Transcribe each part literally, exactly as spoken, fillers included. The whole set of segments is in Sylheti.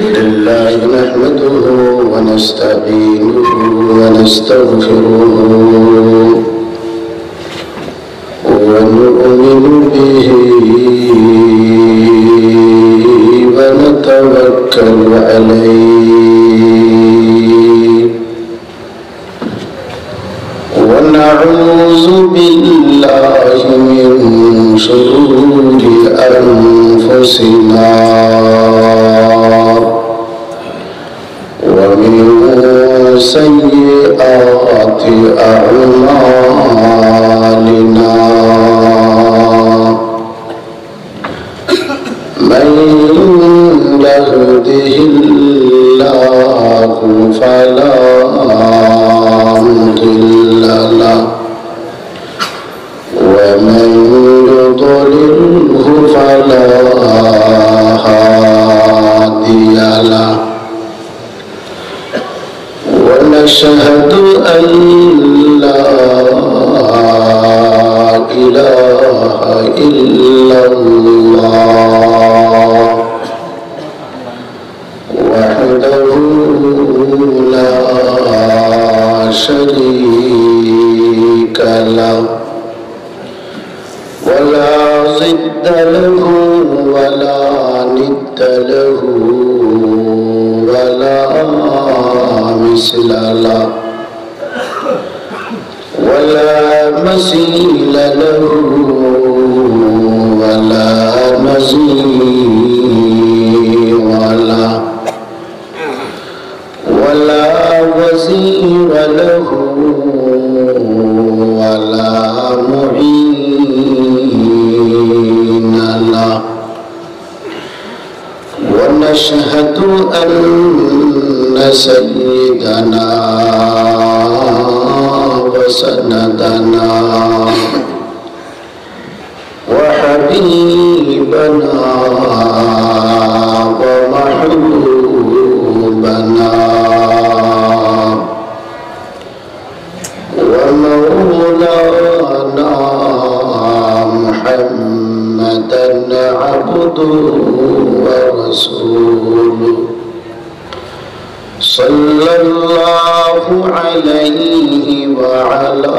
لله نحمده ونستعينه ونستغفره ونؤمن به ونتوكل عليه ونعوذ بالله من شرور أنفسنا ومن سيئات أعمالنا. من يهده الله فلا مضل له ومن يضلله فلا هادي له. ونشهد أن لا إله إلا الله وحده لا شريك له ولا ضد له ولا ند له ولا مثل له ولا مثيل له ولا نظير له ولا وزير له ولا معين له. ونشهد أن سيدنا وسندنا وحبيبنا ومحبوبنا ومولانا محمدا عبده ورسوله، صلى الله عليه وعلى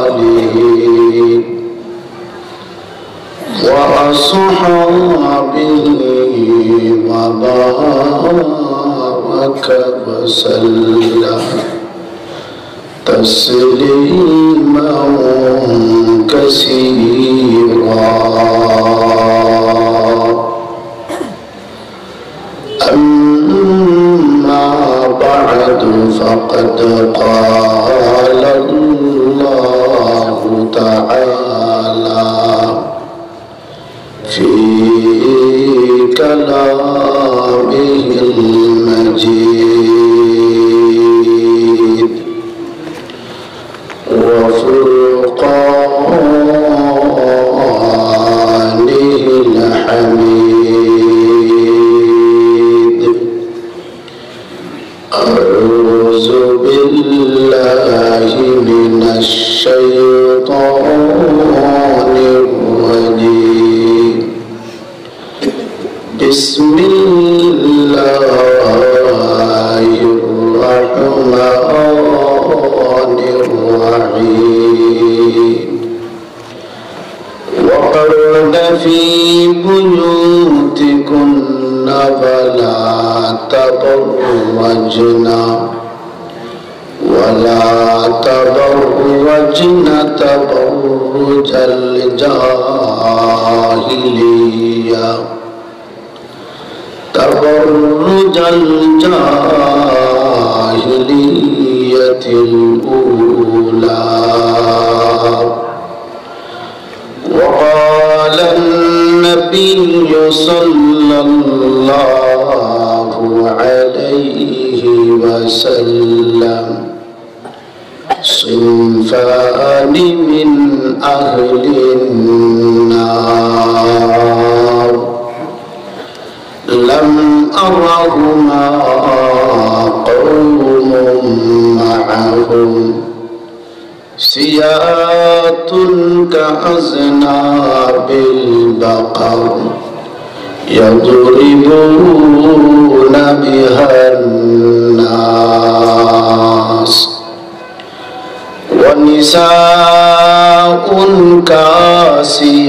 آله وأصحابه وبارك وسلم تسليما كثيرا. أما بعد، فقد قال الله تعالى في كلامه المجيد وفرقانه الحميد. أعوذ بالله من الشيطان الرجيم. بسم الله الرحمن الرحيم. وقرن في بيوتكن ولا تبرجن، ولا تبرجن تبرج الجاهلية، تبرج الجاهلية الأولى. وقال النبي صلى الله عليه وسلم: صنفان من أهل النار لم أرهما قوم معهم سياط كأذناب البقر يضربون بها الناس ونساء كاسيات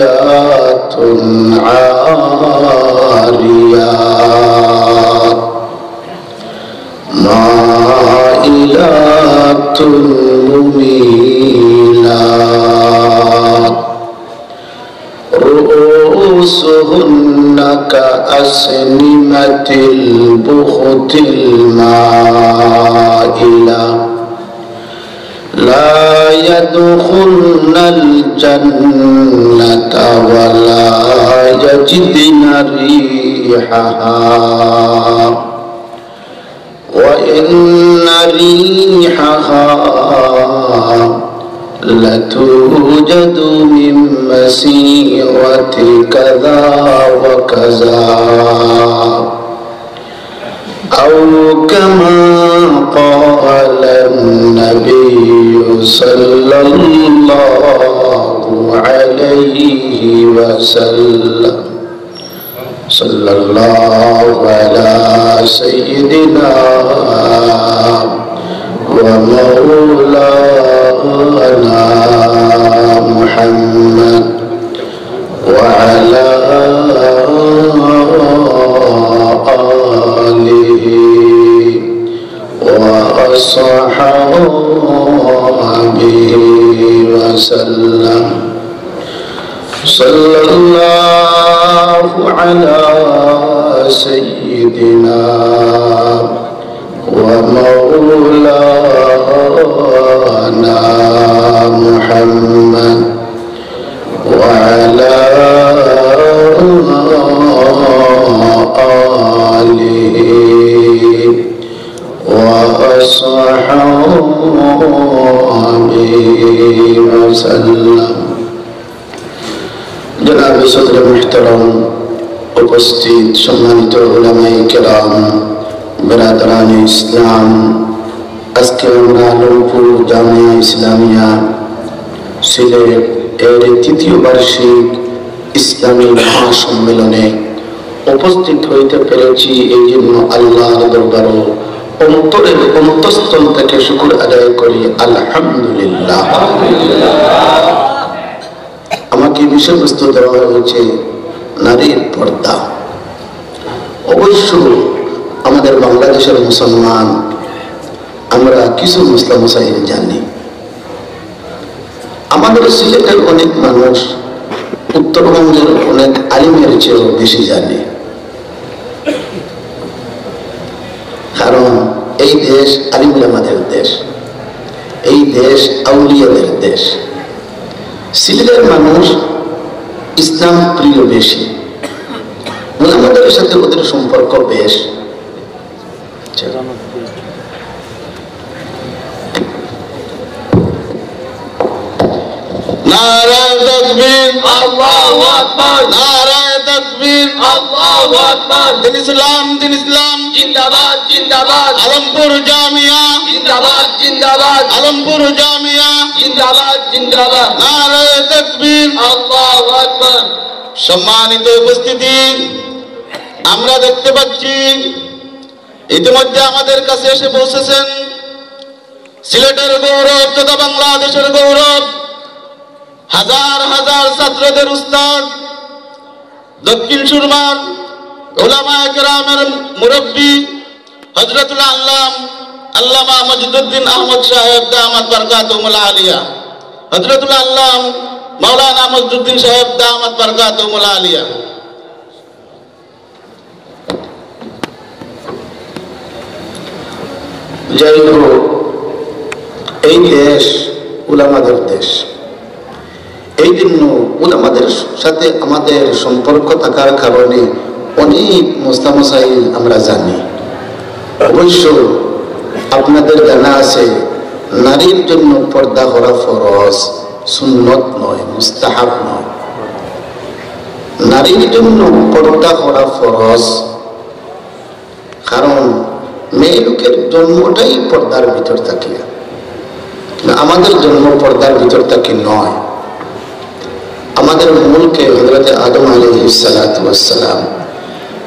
عاريات مائلات مميلات رؤوسهن كأسنمة البخت المائلة لا يدخلن الجنة ولا يجدن ريحها وإن ريحها لتوجد من مسيرة كذا وكذا أو كما قال النبي صلى الله عليه وسلم. صلى الله على سيدنا ومولانا محمد وعلى آله وأصحابه وسلم. صلى الله على سيدنا ومولانا محمد وعلى آله وأصحابه وسلم. জনাবে সদরে মুহতারাম, উপস্থিত সম্মানিত উলামায়ে কেরাম, বেরাদরানে ইসলাম, আজকে আমরা আলমপুর জামিয়া ইসলামিয়া সিলেট এর তৃতীয় বার্ষিক ইসলামী মহাসম্মেলনে উপস্থিত হইতে পেরেছি, এই জন্য আল্লাহর দরবারও অন্তরের অন্তঃস্থল থেকে শুকর আদায় করি, আলহামদুলিল্লাহ। আমাকে বিষয়বস্তু দেওয়া হয়েছে নারীর পর্দা। অবশ্য আমাদের বাংলাদেশের মুসলমান আমরা কিছু মাসলা মাসাইল জানি। আমাদের সিলেটের অনেক মানুষ উত্তরবঙ্গের অনেক আলিমের চেয়েও বেশি জানে, কারণ এই দেশ আলিম উলামাদের দেশ, এই দেশ আউলিয়াদের দেশ। সিলেটের মানুষ ইসলাম প্রিয় বেশি, উলামাদের সাথে ওদের সম্পর্ক বেশ। নারায়ে তাকবীর, আল্লাহু আকবার। নারায়ে তাকবীর, আল্লাহু আকবার। দিন ইসলাম, দিন ইসলাম। জিন্দাবাদ, জিন্দাবাদ। আলমপুর জামিয়া। জিন্দাবাদ, জিন্দাবাদ। আলমপুর জামিয়া। জিন্দাবাদ, জিন্দাবাদ। নারায়ে তাকবীর। আল্লাহু আকবার। সম্মানিত উপস্থিতি, আমরা দেখতে পাচ্ছি ইতিমধ্যে আমাদের কাছে এসে পৌঁছেছেন সিলেটের গৌরব তথা বাংলাদেশের গৌরব, হাজার হাজার ছাত্রদের উস্তাদ, দক্ষিণ সুরমার উলামায়ে কেরামের মুরব্বী হযরতুল আল্লাম আল্লামা মজিদুদ্দিন আহমদ সাহেব দামাত বারকাতুহুমুল আলিয়া, হযরতুল আল্লাম মাওলানা মজিদুদ্দিন সাহেব দামাত বারকাতুহুমুল আলিয়া। যাই হোক, এই দেশ উলামাদের দেশ। এই জন্য উলামাদের সাথে আমাদের সম্পর্ক থাকার কারণে অনেক মাসলা মাসাইল আমরা জানি। অবশ্য আপনাদের জানা আছে, নারীর জন্য পর্দা করা ফরজ, সুন্নত নয়, মুস্তাহাব নয়। নারীর জন্য পর্দা করা ফরজ, কারণ মেয়ে লোকের জন্মটাই পর্দার ভিতর থাকিয়া। না, আমাদের জন্ম পর্দার ভিতর থাকি নয়। আমাদের মূলকে হযরতে আদম আলাইহিস সালাতু ওয়াস সালাম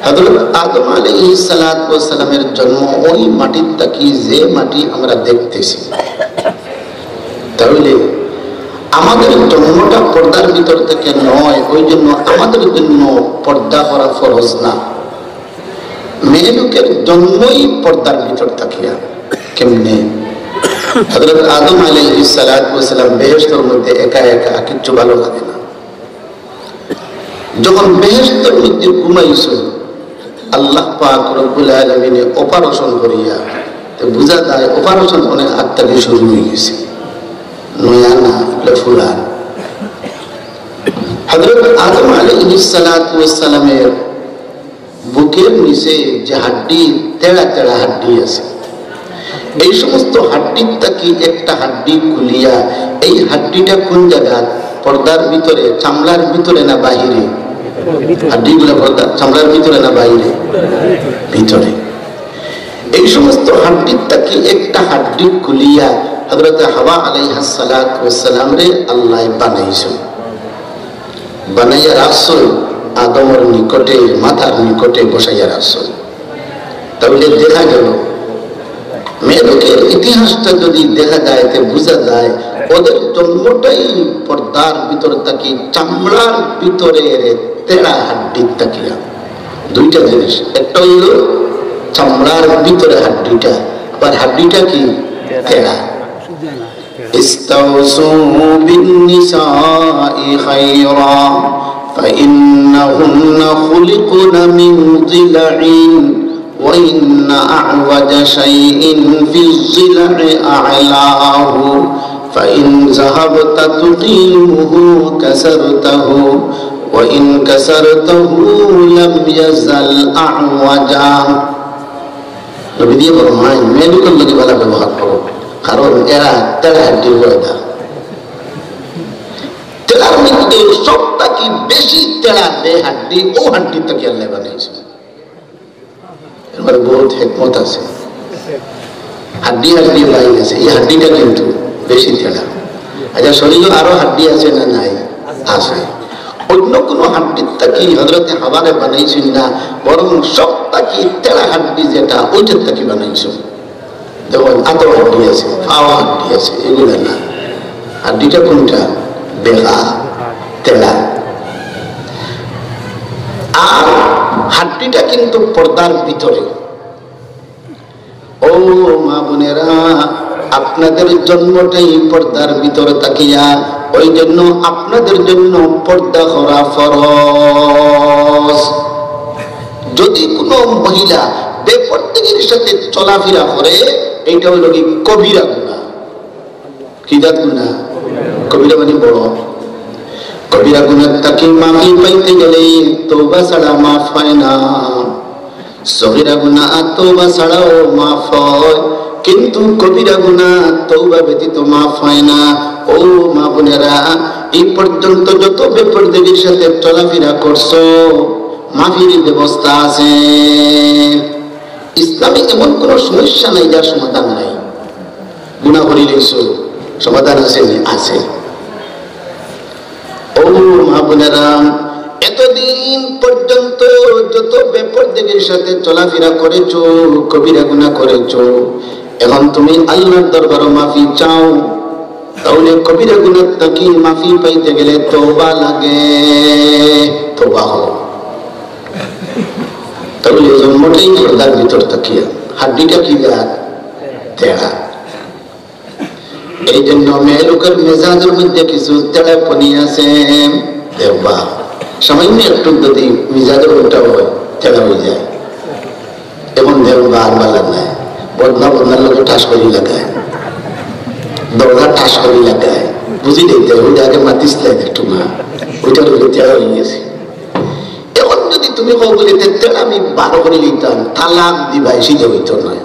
হযরত আদম আলাইহিস সালাতু ওয়াস সালামের জন্ম ওই মাটির থাকি, যে মাটি আমরা দেখতেছি। তাহলে আমাদের জন্মটা পর্দার ভিতর থেকে নয়, ওই জন্য আমাদের জন্য পর্দা করা ফরজ না। মেয়ে লোকের জন্মই পর্দার ভিতর থাকিয়া। কেমনে? হযরত আদম আলাইহিস সালাতু ওয়াস সালাম বেহেশতর মধ্যে একা একা, কিচ্ছু ভালো লাগে না। যখন বেহেশতর মধ্যে ঘুমাইছইন, আল্লাহ পাক রব্বুল আলামিনে অপারেশন করিয়া, তো বুঝা যায় অপারেশন অনেক আগ থাকি শুরু হয়ে গেছে, নয়া না, এটা পুরান। হযরত আদম আলাইহিস সালাতু ওয়াস সালামের বুকের নিচে যে হাড্ডি, তেড়া তেড়া হাড্ডি আছে, এই সমস্ত হাড্ডির থাকি একটা হাড্ডি খুলিয়া, এই হাড্ডিটা কোন জায়গা? পর্দার ভিতরে, চামড়ার ভিতরে না বাহিরে? হাড্ডিগুলা পর্দা, চামড়ার ভিতরে না বাহিরে? ভিতরে। এই সমস্ত হাড্ডির থাকি একটা হাড্ডি খুলিয়া হযরতে হাওয়া আলাইহাস সালাতু ওয়াস সালামরে আল্লাহ বানাইছইন। বানাইয়া রাখছইন আদমর নিকটে, মাথার নিকটে বসাইয়া রাখছইন। তাহলে দেখা গেল, মেয়ে লোকের ইতিহাসটা যদি দেখা যায়, তে বুঝা যায় ওদের জন্মটাই পর্দার ভিতর থাকি, চামড়ার ভিতরে তেড়া হাড্ডির থাকিয়া। দুইটা জিনিস, একটা হইল চামড়ার ভিতরে হাড্ডিটা, আবার হাড্ডিটা কি? তেড়া। استوصوا بالنساء خيرا فإنهن خلقن من ضلع وإن أعوج شيء في الضلع أعلاه فإن ذهبت تقيمه كسرته وإن كسرته لم يزل أعوجا। নবীজি ফরমাইন, মেয়ে লোকের লগে ভালা ব্যবহার করো, কারণ এরা তেড়া হাড্ডির পয়দা। তেড়ার মধ্যে সব থাকি বেশি তেড়া যে হাড্ডি, ও হাড্ডির থাকি আল্লাহ বানাইছে। এর মানে বহুত হিকমত আছে। হাড্ডি হাড্ডি লাই আছে, এই হাড্ডিটা কিন্তু বেশি তেড়া। আচ্ছা, শরীরে আরো হাড্ডি আছে না নাই? আছে। অন্য কোনো হাড্ডির থাকি হযরতে হাওয়ারে বানাইছইন না, বরং সব থাকি তেড়া হাড্ডি যেটা, ওইটার থাকি বানাইছইন। যেমন আতো হাড্ডি আছে, পাও হাড্ডি আছে, এগুলা না। হাড্ডিটা কোনটা? বেকা, তেড়া। আর হাড্ডিটা কিন্তু পর্দার ভিতরে। ও মা বোনেরা, আপনাদের জন্মটাই পর্দার ভিতরে থাকিয়া, ওই জন্য আপনাদের জন্য পর্দা করা ফরজ। যদি কোনো মহিলা বেপর্দাগির সাথে চলাফেরা করে, এটা হলো কি কবিরা গুনাহ। কি জাত গুনাহ? কবিরা মানে বড়। কবিরা গুনাহ থাকি মাফি পাইতে গেলে তওবা ছাড়া মাফ হয় না। সগীরা গুনাহ তওবা ছাড়াও মাফ হয়, কিন্তু কবিরা গুনাহ তওবা ব্যতীত মাফ হয় না। ও মা বোনেরা, এই পর্যন্ত যত বেপর্দাগির সাথে চলাফেরা করছো, মাফির ব্যবস্থা আছে। ইসলামে এমন কোনো সমস্যা নাই যার সমাধান নাই। গুনাহ করিলেছো, সমাধান আছে নি? আছে। ও মা বোনেরা, এতদিন পর্যন্ত যত বেপর্দাগির সাথে চলাফেরা করেছো, কবিরা গুনাহ করেছো, এখন তুমি আল্লাহর দরবারো মাফি চাও। তাহলে কবিরা গুনাহ থাকি মাফি পাইতে গেলে তওবা লাগে, তওবা করো। তাহলে জন্মটাই পর্দার ভিতর থাকিয়া, হাড্ডিটা কি জাত? তেড়া। এই জন্য মেয়ে লোকের মেজাজের মধ্যে কিছু তেড়াপনি আছে। দেখবা, সামান্য একটু যদি মেজাজের উল্টা হয়, তেড়া হয়ে যায়। এখন দেখবা আর ভালা নাই, বদনা বদনার লগে ঠাস করি লাগায়, দরজা ঠাস করি লাগায়, বুঝি দিতে ওই আগে মাতিস লাগে একটু মা, ওইটার উপরে তেড়া হয়ে গেছে। এখন যদি তুমি কও বলে, "তে তেড়া আমি বারো করে নিতাম", তালাক দিবা, এসে হইতো নয়।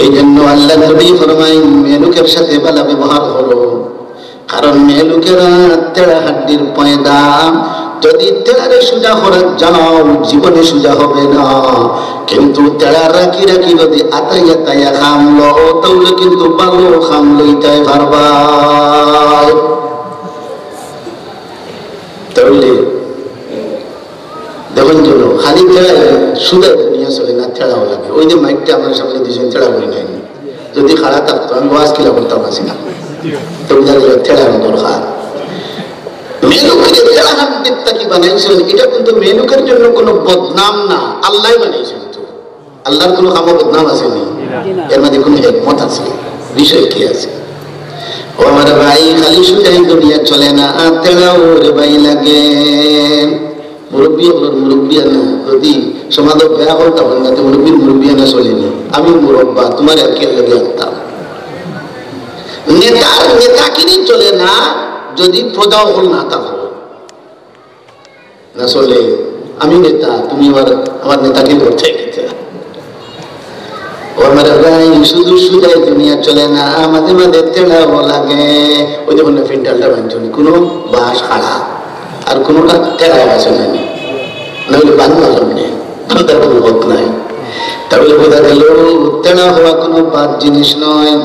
এই জন্য আল্লাহর নবী ফরমায়, মেয়ে লোকের সাথে ভালা ব্যবহার করো, কারণ মেয়ে লোকেরা তেড়া হাড্ডির পয়দা। যদি তেড়ারে সোজা করা যাও, জীবনে সোজা হবে না। কিন্তু তেড়া রাখি রাখি যদি আতাইয়া তাইয়া কাম লও, তাহলে কিন্তু ভালো কাম লইতে পারবা। তাহলে, এখন চলো, খালি তেড়া, শুধু দুনিয়া চলে না, তেড়াও লাগে। ওই যে মাইকটা আমার সামনে দিয়েছেন, তেড়া বলি নাই। যদি খাড়া থাকতো, আমি ওয়াজ কিলা করতাম আছি না। তো বুঝা গেল, তেড়ার দরকার। মেয়ে লোকের তেড়া হাত দিকটা কি বানাইছেন? এটা কিন্তু মেয়ে লোকের জন্য কোনো বদনাম না, আল্লাহ বানাইছেন তো। আল্লাহর কোনো কামো বদনাম আছে নি? এর মধ্যে কোনো হেকমত আছে, বিষয় কি আছে? ও আমার ভাই, খালি শুধাই দুনিয়া চলে না, আর তেড়াও রে ভাই লাগে। মুরব্বী অকলর মুরব্বিয়ানা যদি সমাজে বেয়া অকল, তখন যাতে মুরব্বীর মুরব্বিয়ানা চলে নি। আমি মুরব্বা, তোমার একের লগে আনতাম। নেতার নেতাগিরি চলে না, যদি প্রজা অকল না থাকো। না চলে, আমি নেতা, তুমি আমার, আমার নেতাকে করতে গেছে। ও আমার ভাই, শুধু শুধাই দুনিয়া চলে না, মাঝে মাঝে তেড়াও লাগে। ওই দেখুন না, ফিন্টালটা বানছেন, কোনো বাঁশ খাড়া, আর কোনোটা তেড়া আছে না, না হলে বান্ধা সামনে, বান্ধার কোনো পথ নাই। তাহলে বোঝা গেল, তেড়া হওয়া কোনো বাদ জিনিস নয়।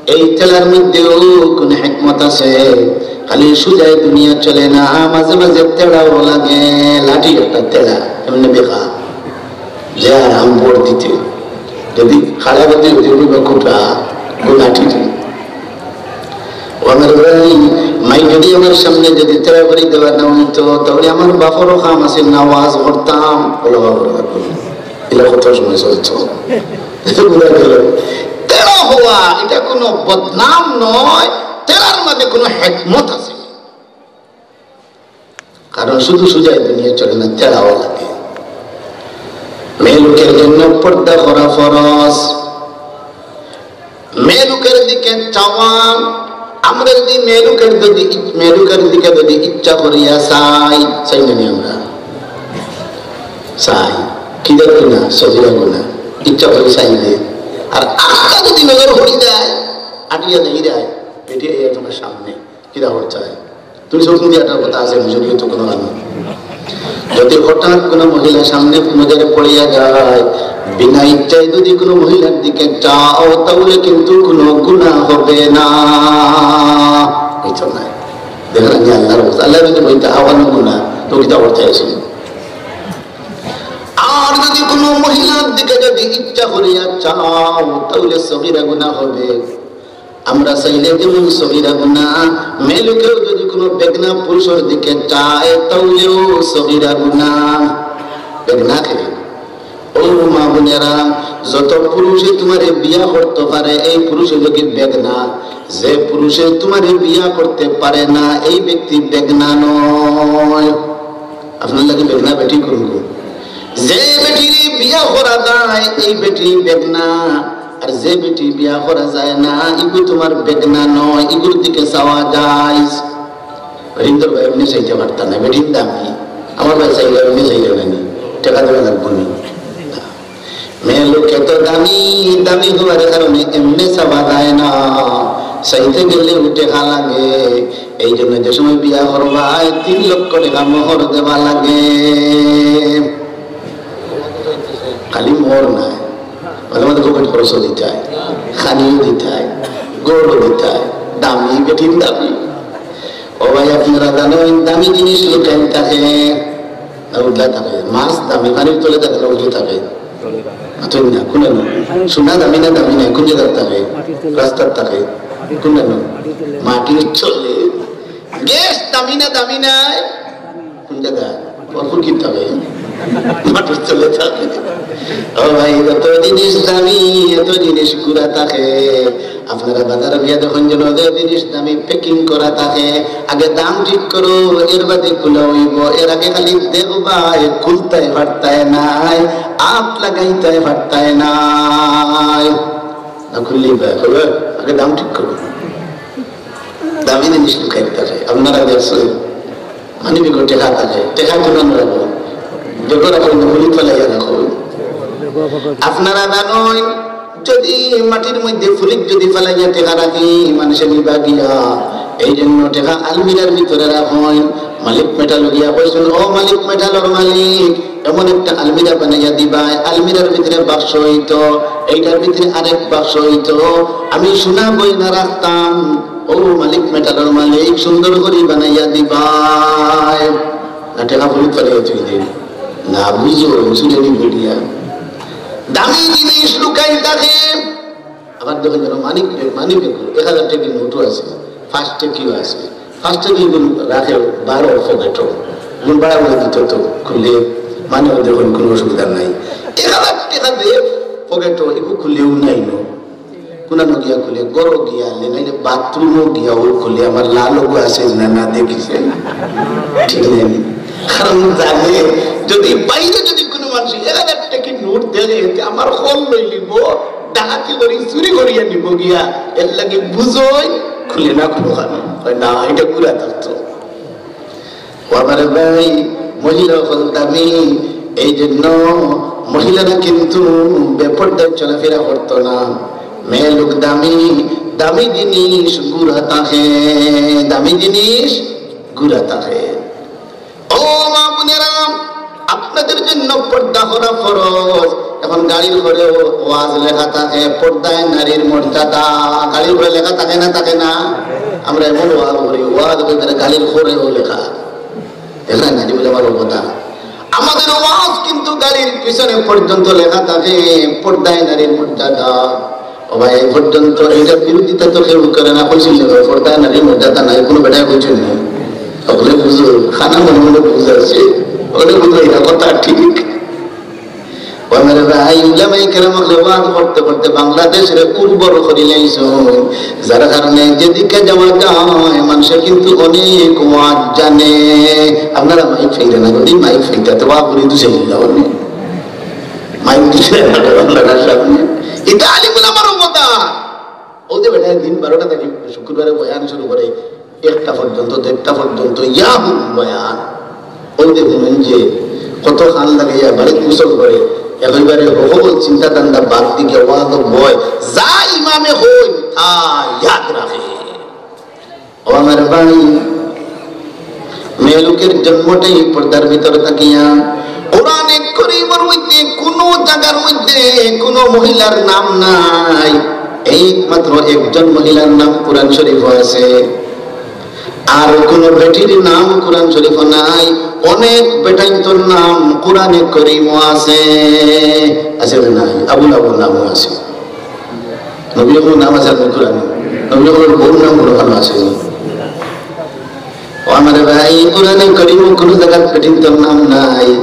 এই তেড়ার মধ্যেও কোনো হেকমত আছে। খালি শুধাই দুনিয়া চলে না, মাঝে মাঝে তেড়াও লাগে। লাঠি একটা তেড়া, এমনি বেকা, যে আর আম ভর দিতে, যদি খাড়া গতি হতে হইব খুঁটা, ও লাঠি দিয়ে। ও আমার ভাই, মাই যদি আমার সামনে যদি তেড়া করি দেওয়া না হইতো, তাহলে আমার বাপরও কাম আছে না, ওয়াজ করতাম, বলো বাবা, এটা কত সময় চলছে। বুঝা গেল? তেড়া হওয়া এটা কোনো বদনাম নয়, তেড়ার মধ্যে কোনো হেকমত আছে। কারণ শুধু শুধাই দুনিয়া চলে না, তেড়াও লাগে। মেয়ে লোকের জন্য পর্দা করা ফরজ। মেয়ে লোকের দিকে চাওয়া, আমরা যদি মেয়ে লোকের যদি ইচ-, মেয়ে লোকের দিকে যদি ইচ্ছা করিয়া চাই, চাই না নি আমরা? চাই। কিতা গুনা? সগীরা গুনা। ইচ্ছা করি চাইলে। আর আখতা যদি নজর হরি যায়, আটিয়া দেই যায়, এটি এই তোমার সামনে। কিতা হওয়ার চাই? তুমি চোখ দিয়ে একটা কথা আছে, বুঝলি তো কোনো গান। যদি হঠাৎ কোনো মহিলা সামনে নজরে পড়িয়া যায়, বিনা ইচ্ছায় যদি কোনো মহিলার দিকে চাও, তাহলে কিন্তু কোনো গুনাহ হবে না। বুঝছো না? দেখেন, আমি আল্লাহর কথা, আল্লাহ যদি বলতে আহ্বান গুনাহ, তো কিতা করতে চাইছিল? আর যদি কোনো মহিলার দিকে যদি ইচ্ছা করিয়া চাও, তাহলে সগীরা গুনাহ হবে। আমরা চাইলে যেমন সগীরা গুনাহ, মেয়ে লোকেও যদি কোনো বেগনা পুরুষের দিকে চায়, তাহলেও সগীরা গুনাহ। বেগনা কে? ও মা বোনেরা, যত পুরুষে তোমারে বিয়া করতে পারে, এই পুরুষে যদি বেগনা, যে পুরুষে তোমারে বিয়া করতে পারে না, এই ব্যক্তি বেগনা নয়। আপনার লাগে বেগনা বেটি করব। যে বেটিরে বিয়া করা যায়, এই বেটি বেগনা। আর যে বেটি বিয়া করা যায় না, ইগু তোমার বেগনা নয়, ইগুর দিকে চাওয়া যায়। হিন্দুর ভাই এমনি চাইতে পারতা না, বেটির দামি। আমার ভাই চাইলে এমনি চাইলে না নি, টাকা দেওয়া লাগবো না। মেয়ে লোকে তো দামি, দামি হওয়ার কারণে এমনি চাওয়া যায় না, চাইতে গেলে উঠে খা লাগে। এই জন্য যে সময় বিয়া করবায়, তিন লক্ষ টাকা মোহর দেওয়া লাগে। খালি মোহর নাই, মাঝে মাঝে পকেট খরচও দিতে হয়, খানিও দিতে হয়, গরুও দিতে হয়, দামি, বেটির দামি। ও ভাই, আপনারা জানেন, দামি জিনিস লুকাইন থাকে, না উঠলে থাকে, মাছ দামি, পানির তলে থাকে, না উঠলে থাকে। আচ্ছা, না, কোন না? সোনা দামি না, দামি না, কোন জায়গায় থাকে? রাস্তার থাকে। কোন না? মাটির তলে। গ্যাস দামি না, দামি নাই? কোন জায়গায়? ভরপুর কিনতে হবে। মাটির তলে থাকে। ও ভাই, এত জিনিস দামি, এত জিনিস ঘুরা থাকে। আপনারা বাজারে গিয়া দেখুন যেন যে জিনিস দামি packing করা থাকে। আগে দাম ঠিক করো, এর বাদে খুলা হইব। এর আগে খালি দেখবায়, খুলতায় পারতায় নায়, আত লাগাইতায় পারতায় নায়। না খুললেই বা, আগে দাম ঠিক করো। দামি জিনিস লুকাইন থাকে। আপনারা দেখছেন, মানি ব্যাগো টেকা থাকে, টেকা তুলে রাখবো। ব্যাগো রাখো না, ফুলিক ফালাইয়া রাখো। আপনারা জানেন, যদি মাটির মধ্যে ফুলিক যদি ফালাইয়া টেকা রাখি, মানুষে নিবা গিয়া। এই জন্য টেকা আলমিরার ভিতরে রাখইন। মালিক মেটাল গিয়া কইছইন, "ও মালিক মেটালর মালিক, এমন একটা আলমিরা বানাইয়া দিবায়, আলমিরার ভিতরে বাক্স হইতো, এইটার ভিতরে আরেক বাক্স হইতো, আমি সোনা গয়না রাখতাম।" ও মালিক মেটালর মালিক, সুন্দর করি বানাইয়া দিবায়। না টেকা ফুলিক ফালাইয়া তুই দিন। না বুঝো, চুরে নি বেটিয়া। দামি জিনিস লুকাই থাকে। আবার দেখো যেন মানিক, মানিক এক হাজার টেকির নোটও আছে, পাঁচ টেকিও আছে। পাঁচ টেকি এগুলো রাখে বারো পকেটো। এগুলো বাড়া বলে দিত তো খুলে, মানে ওদের কোনো, কোনো অসুবিধা নাই। এক হাজার টেকা দিয়ে পকেটো, এগুলো খুলেও নাই নো। কোনানো গিয়া খুলে, ঘরো গিয়া লে, নাইলে বাথরুমও গিয়া ও খুলে, আমার লাল ওগো আছে না, না দেখিছে। ঠিক নাই? কারণ জানে, যদি বাইরে যদি কোনো মানুষ এক হাজার টেকি নোট দেখে, তে আমার খল লই লিব, ডাকাতি করি, চুরি করিয়া নিব গিয়া, এর লাগি বুঝই, খুলে না কোনো কারণ। হয় না, এটা পুরা থাকতো। ও আমার ভাই, মহিলা অকল দামি, এই জন্য মহিলারা কিন্তু বেপর্দায় চলাফেরা করতো না। মেয়ে লোক দামি, দামি জিনিস গুড়া থাকে, দামি জিনিস গুড়া থাকে। ও মা বোনেরা, আপনাদের জন্য পর্দা করা ফরজ। এখন গাড়ির ঘরে ওয়াজ লেখা থাকে, পর্দায় নারীর মর্যাদা। গাড়ির ঘরে লেখা থাকে না, থাকে না? আমরা এমন ওয়াজ করি, ওয়াজ করি, তারা গাড়ির ঘরেও লেখা। দেখেন না, যেগুলো আমার কথা। আমাদের ওয়াজ কিন্তু গাড়ির পিছনে পর্যন্ত লেখা থাকে, পর্দায় নারীর মর্যাদা। ও ভাই, এই পর্যন্ত এটার বিরোধিতা তো কেউ করে না, কইছিল না, পর্দায় নারীর মর্যাদা নাই, কোনো বেটায় কইছিল না। ওগুলো বুঝো, খানা মনে মনে বুঝে আছে, ওগুলো বুঝো, এটা কথা ঠিক। ও আমার ভাই, উলামায়ে কেরাম অকলে ওয়াজ করতে করতে বাংলাদেশরে উর্বর করি লাইছইন, যার কারণে যেদিকে যাওয়া যায়, মানুষে কিন্তু অনেক ওয়াজ জানে। আপনারা মাইক ফাইরা না, যদি মাইক ফাইতা, তো ওয়াজ করি দুষে দিলা অনেক। মাইক দিছে না, আপনারা সামনে। এটা আলিম উলামার অবদান। ও যে বেটায় দিন বারোটা থাকি শুক্রবারে বয়ান শুরু করে, একটা পর্যন্ত, দেড়টা পর্যন্ত, ইয়াহুল বয়ান। ওই যে হুনইন যে কত খান লাগাইয়া বাড়িত গোসল করে, একেবারে হকল চিন্তা ধান্দা বাদ দিয়া ওয়াজো বয়, যা ইমামে কইন, তা ইয়াদ রাখে। ও আমার ভাই, মেয়ে লোকের জন্মটাই পর্দার ভিতরে থাকিয়া। কোরআনে করিমর মধ্যে কোনো জায়গার মধ্যে কোনো মহিলার নাম নাই, একমাত্র একজন মহিলার নাম কোরআন শরীফ আছে। আর কোনো বেটির নাম কোরআন শরীফ নাই। অনেক বেটাইন্তর নাম কোরআনে করিমও আছে, আছে না নাই? আবুল আবুল নামও আছে। নবী অকলর নাম আছে না কোরআনে? নবী অকলর বউর নাম কোনোখানো আছে নি? ও আমার ভাই, কোরআনে করিমো কোনো জায়গাত বেটিন্তর নাম নাই।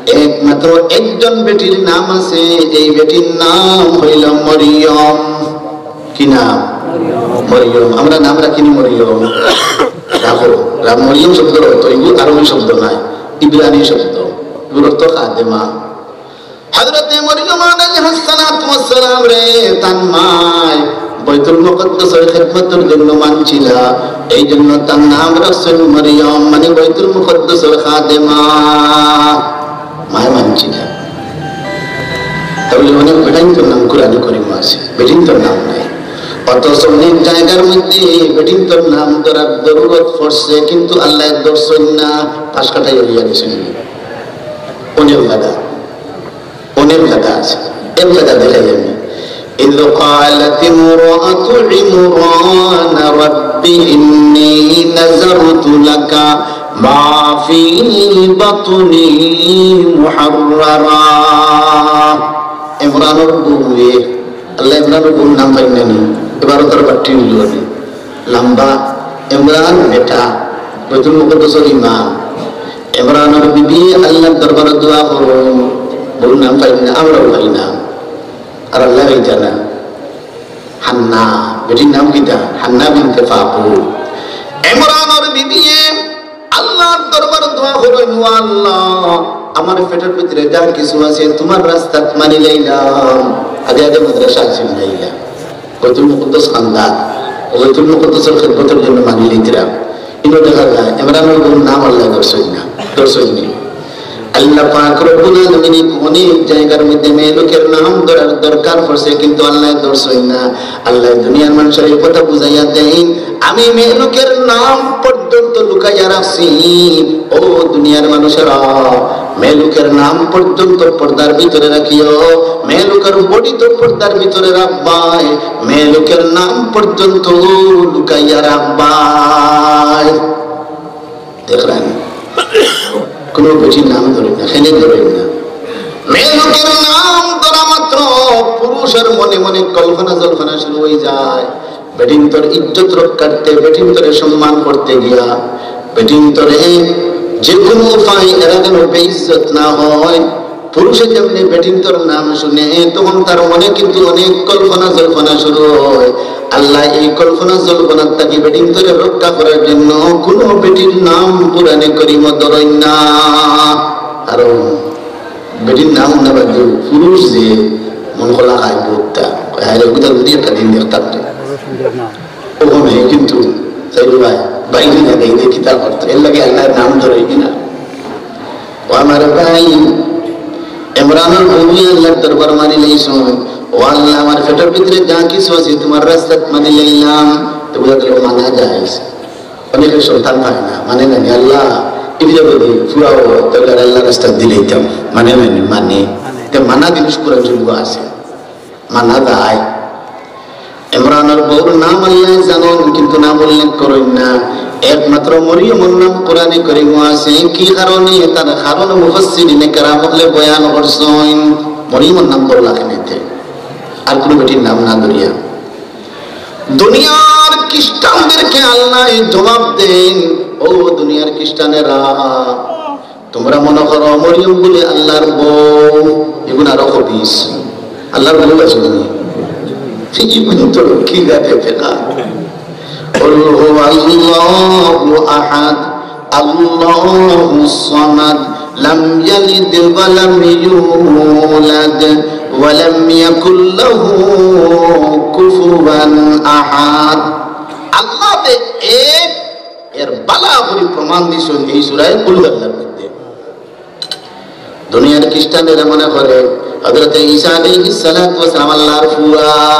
একমাত্র একজন বেটির নাম আছে, এই বেটির নাম হইল মরিয়ম। কি নাম? মরিয়ম। আমরা নাম রাখিনি মরিয়ম? রাখো। রা-, মরিয়ম শব্দর অর্থ, এগুলো আরবি শব্দ নাই, ইব্রানি শব্দ। এগুলোর অর্থ খাদেমা। হযরতে মরিয়ম আলাইহাস সালাতু ওয়াস সালামরে তান মায় বাইতুল মুকাদ্দাসর খেদমতর জন্য মানছিলা, এই জন্য তার নাম রাখছইন মরিয়ম, মানে বাইতুল মুকাদ্দাসর খাদেমা। মায় মানছিলা। তাহলে অনেক বেটাইন্তর নাম কোরআনে করিমো আছে, বেটিন্তর নাম নাই। অথচ অনেক জায়গার মধ্যে বেটিন্তর নাম ধরার জরুরত পড়ছে, কিন্তু আল্লায় ধরছইন না, পাশ কাটাই হইয়া গেছে। অনেক জায়গা অনেক জায়গা আছে, এক জায়গা দেখাই আমি। إذ قالت امرأة عمران رب إني نذرت لك ما في بطني محررا। ইমরানর বউয়ে, আল্লায় ইমরানর বউর নাম পাইন না নি? এবার তার বাট্টি হইল নি? লম্বা। ইমরান বেটা, বাইতুল মুকাদ্দাসর ইমাম। ইমরানর বিবি আল্লাহর দরবারো দোয়া করইন, বউর নাম পাইন না, আমরাও পাই না, আর আল্লায় পাইতা না। হান্না, বেটির নাম কিতা? হান্না বিনতে ফাকুর। ইমরানর বিবিয়ে আল্লাহর দরবারো দোয়া করইন, "ও আল্লাহ, আমার পেটর ভিতরে যা কিছু আছে, তুমার রাস্তাত মানি লইলাম।" আগে আগে মাদ্রাসা আছিল না ইলা। বাইতুল মুকাদ্দাস কান্দাত, বাইতুল মুকাদ্দাসর খেদমতর জন্য মানি লইতরা। ইনো দেখা যায়, ইমরানর বউর নাম আল্লায় ধরছইন না, ধরছইন নি। আল্লাহ পাক রব্বুল আলামিন অনেক জায়গার মধ্যে মেয়ে লোকের নাম ধরার দরকার পড়ছে, কিন্তু আল্লায় ধরছইন না। আল্লায় দুনিয়ার মানুষরে এই কথা বুঝাইয়া দেইন, আমি মেয়ে লোকের নাম পর্যন্ত লুকাইয়া রাখছি। ও দুনিয়ার মানুষেরা, মেয়ে লোকের নাম পর্যন্ত পর্দার ভিতরে রাখিও, মেয়ে লোকের বডি তো পর্দার ভিতরে রাখবায়, মেয়ে লোকের নাম পর্যন্ত লুকাইয়া রাখবায়। দেখলেন? কোনো বেটির নাম ধরি না, কেনে ধরি না। মেয়ে লোকের নাম ধরা মাত্র পুরুষের মনে মনে কল্পনা জল্পনা শুরু হয়ে যায়। বেটিন্তর ইজ্জত রক্ষার্থে, বেটিন্তরে সম্মান করতে গিয়া, বেটিন্তরে যে কোনো উপায় এরা যেন বেইজ্জত না হয়। পুরুষে যেমনি বেটিন্তর নাম শুনে, তখন তার মনে কিন্তু অনেক কল্পনা জল্পনা শুরু হয়। আল্লাহ এই কল্পনা জল্পনার থাকি বেটিন্তরে রক্ষা করার জন্য কোনো বেটির নাম কোরআনে করিম ধরইন না। কারণ বেটির নাম না বাদ পুরুষ যে মন খোলা খায়, বুঝতা খায়, ওটা যদি একটা দিন দেখতাম তো। ওখানে কিন্তু চাইল ভাই, বাইরে না বাইরে কিতা করতো, এর লাগে আল্লাহর নাম ধরে কিনা। ও আমার ভাই, ইমরানের বউয়ে আল্লাহর দরবার মারি লইছইন, "ও আল্লাহ, আমার পেটের ভিতরে যা কিছু আছে তোমার রাস্তাত মারি লইলাম।" তো বুঝা গেল মানা যায়। অনেকের সন্তান থাকে না, মানে না, "আল্লাহ, এগুলো বলি ফুরাও, তাহলে আর আল্লাহ রাস্তাত দিলে দিতাম।" মানে না, মানে। তো মানা জিনিস কোরআন শরীফ আছে। মানা যায়। ইমরানের বউর নাম আল্লাহ জানইন, কিন্তু নাম উল্লেখ করইন না। একমাত্র মরিয়মর নাম কোরআনে করিম আছে। কি কারণে? তার কারণ মুফাসসিরিনে কেরাম অকলে বয়ান করছইন। মরিয়মর নাম বড় লাগে নিতে, আর কোনো বেটির নাম না ধরিয়া। দুনিয়ার খ্রিস্টানদেরকে আল্লাহ জবাব দেন, "ও দুনিয়ার খ্রিস্টানেরা, তোমরা মনে করো মরিয়ম বলে আল্লাহর বউ, এগুন আরো খবিস। আল্লাহর বউ আছে নি? ঠিক এগুন তো কি গাতে ফেরা।" قل هو الله أحد، الله الصمد، لم يلد ولم يولد، ولم يكن له كفوا أحد। আল্লাহ যে এক, এর বালা করি প্রমাণ দিছইন এই সূরায়ে কুল হুয়াল্লাহর মধ্যে। দুনিয়ার খ্রিস্টানেরা মনে করে হযরতে ঈসা আলাইহিস সালাতু ওয়াস সালাম আল্লাহর ফুয়া।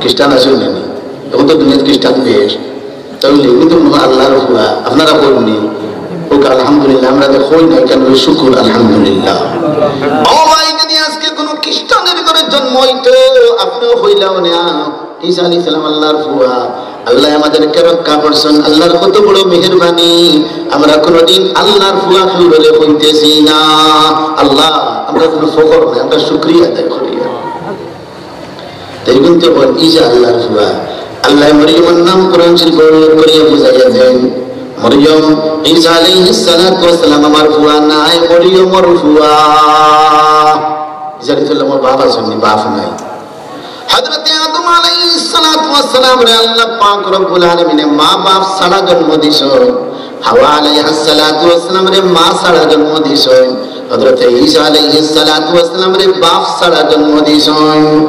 খ্রিস্টান আছে নি? এখন তো দুনিয়ার খ্রিস্টান বেশ। তাহলে এগুন তো মনে হয় আল্লাহর ফুয়া। আপনারা বলুন নি? ওকে, আলহামদুলিল্লাহ, আমরা তো কই না, কেন শুকুর, আলহামদুলিল্লাহ। ও ভাই, যদি আজকে কোনো খ্রিস্টানের ঘরে জন্ম হইতো, আপনিও হইলাও না, ঈসা আলাইহিস সালাম আল্লাহর ফুয়া। আল্লাহ আমাদেরকে রক্ষা করছইন, আল্লাহর কত বড় মেহেরবানি। আমরা কোনোদিন আল্লাহর ফুয়া ফুল বলে কইতেছি না। আল্লাহ, আমরা কোনো ফখর নাই, আমরা শুকরিয়া আদায় করি। তাই বলতে বল, এই যে আল্লাহর ফুয়া, আল্লাহ মরিয়মর নাম কোরআন শরীফ উল্লেখ করিয়া বুঝাইয়া দেন, "মরিয়ম, ঈসা আলাইহিস সালাতু ওয়াস সালাম আমার ফুয়া নায়, মরিয়মর ফুয়া।" ঈসা আলাইহিস সালামর বাপ আছইন নি? বাপ নাই। হযরতে আদম আলাইহিস সালাতু ওয়াস সালামরে আল্লাহ পাক রব্বুল আলামিনে মা বাপ ছাড়া জন্ম দিছইন। হাওয়া আলাইহাস সালাতু ওয়াস সালামরে মা ছাড়া জন্ম দিছইন। হযরতে ঈসা আলাইহিস সালাতু ওয়াস সালামরে বাপ ছাড়া জন্ম দিছইন।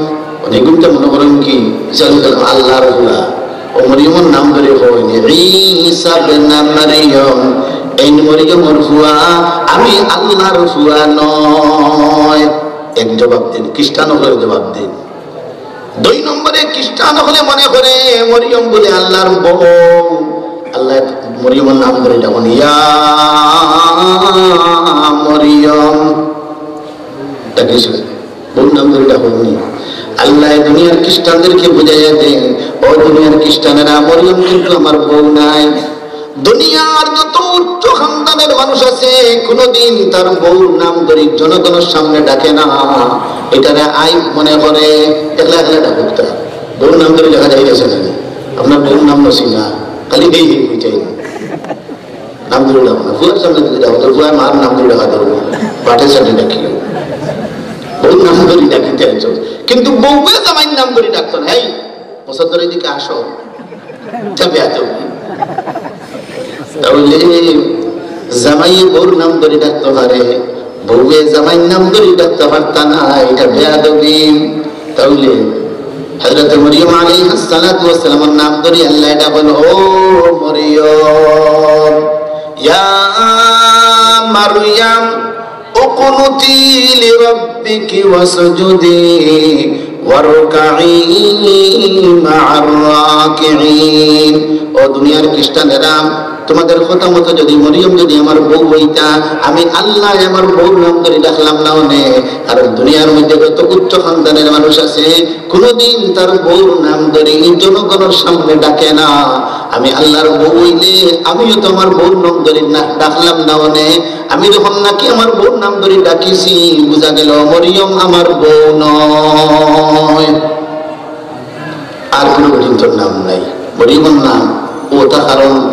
অনেকে মনে করেন কি, ঈসা আলাইহিস সালাম আল্লাহর ফুয়া। ও মরিয়মর নাম ধরে কইন, "ঈসা ইবনে মারিয়াম, এই মরিয়মর ফুয়া, আমি আল্লাহর ফুয়া নয়।" এক জবাব দিন, খ্রিস্টান অকলে জবাব দিন। দুই নম্বরে খ্রিস্টান অকলে মনে করে মরিয়ম বলে আল্লাহর বউ। আল্লাহ মরিয়মর নাম ধরে ডাকইন, "ইয়া মরিয়ম।" ডাকিস, বউর নাম ধরে ডাকইন নি? আল্লাহ দুনিয়ার খ্রিস্টানদেরকে বুঝাইয়া দেন, ও দুনিয়ার খ্রিস্টানেরা, মরিয়ম কিন্তু আমার বউ নায়। দুনিয়ার যত উচ্চ খানদানের মানুষ আছে, কোনোদিন তার বউর নাম ধরি জনগণের সামনে ডাকে না, এটারে আইব মনে করে। একলা একলা ডাকুক তা, বউর নাম ধরি ডাকা যায় গেছে না। আপনার বউর নাম নসি না, খালি হেই হেই হয়ে যায়। নাম ধরি ডাকো না, ফুয়ার সামনে যদি ডাকো, তো ফুয়ার মার নাম ধরি ডাকা ধরবো, পাটের সামনে ডাকি। বউর নাম ধরি ডাকিতে একজন, কিন্তু বউয়ে জামাইর নাম ধরি ডাকতো না। এই, মুসদ্দর এদিকে আসো। এটা বেয়াদবি। তাহলে জামাইয়ে বউর নাম ধরে ডাকতে পারে, বউয়ে জামাইর নাম ধরে ডাকতে পারতা না, এটা বেয়াদবি। তাহলে হযরত মরিয়ম আলাইহাস সালাতু ওয়াস সালামের নাম ধরে আল্লাহ এটা বলো, "ও মরিয়ম, ইয়া মারিয়াম, উকনুতি লিরাব্বিকি ওয়াসজুদি ওয়ারকাঈ মা'আর রাকিঈন।" ও দুনিয়ার খ্রিস্টানেরা, তোমাদের কথা মতো যদি মরিয়ম যদি আমার বউ অইতা, আমি আল্লায় আমার বউর নাম ধরি ডাকলাম না অনে। কারণ দুনিয়ার মধ্যে যত উচ্চ খানদানের মানুষ আছে, কোনোদিন তার বউর নাম ধরি জনগণর সামনে ডাকে না। আমি আল্লার বউ অইলে আমিও তো আমার বউর নাম ধরি না ডাকলাম না অনে। আমি যখন নাকি আমার বউর নাম ধরি ডাকিছি, বুঝা গেল মরিয়ম আমার বউ নয়। আর কোনো বেটিন্তর নাম নাই, মরিয়মর নাম। অতা কারণ,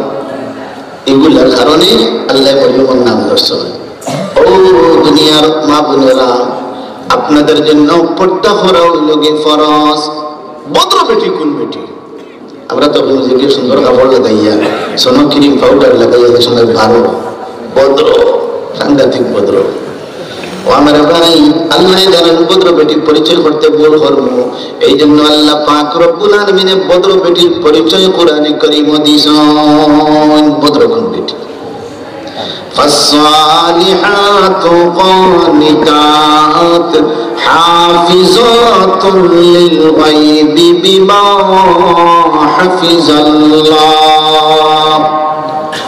এগুলার কারণে আল্লায় মরিয়মর নাম ধরছইন। ও দুনিয়ার মা বোনেরা, আপনাদের জন্য পর্দা করা অইলো গি ফরজ। ভদ্র বেটি কোন বেটি? আমরা তো বুঝি কি সুন্দর কাপড় লাগাইয়া, sun cream powder লাগাইয়া যে সময় বারো, ভদ্র, সাংঘাতিক ভদ্র। ও আমার ভাই, আল্লায় জানেন ভদ্র বেটি পরিচয় করতে ভুল করমু। এই জন্য আল্লাহ পাক রব্বুল আলামিনে ভদ্র বেটির পরিচয় কোরআনে করিমো দিছইন। ভদ্র কোন বেটি? فالصالحات قانتات حافظات للغيب بما حفظ الله।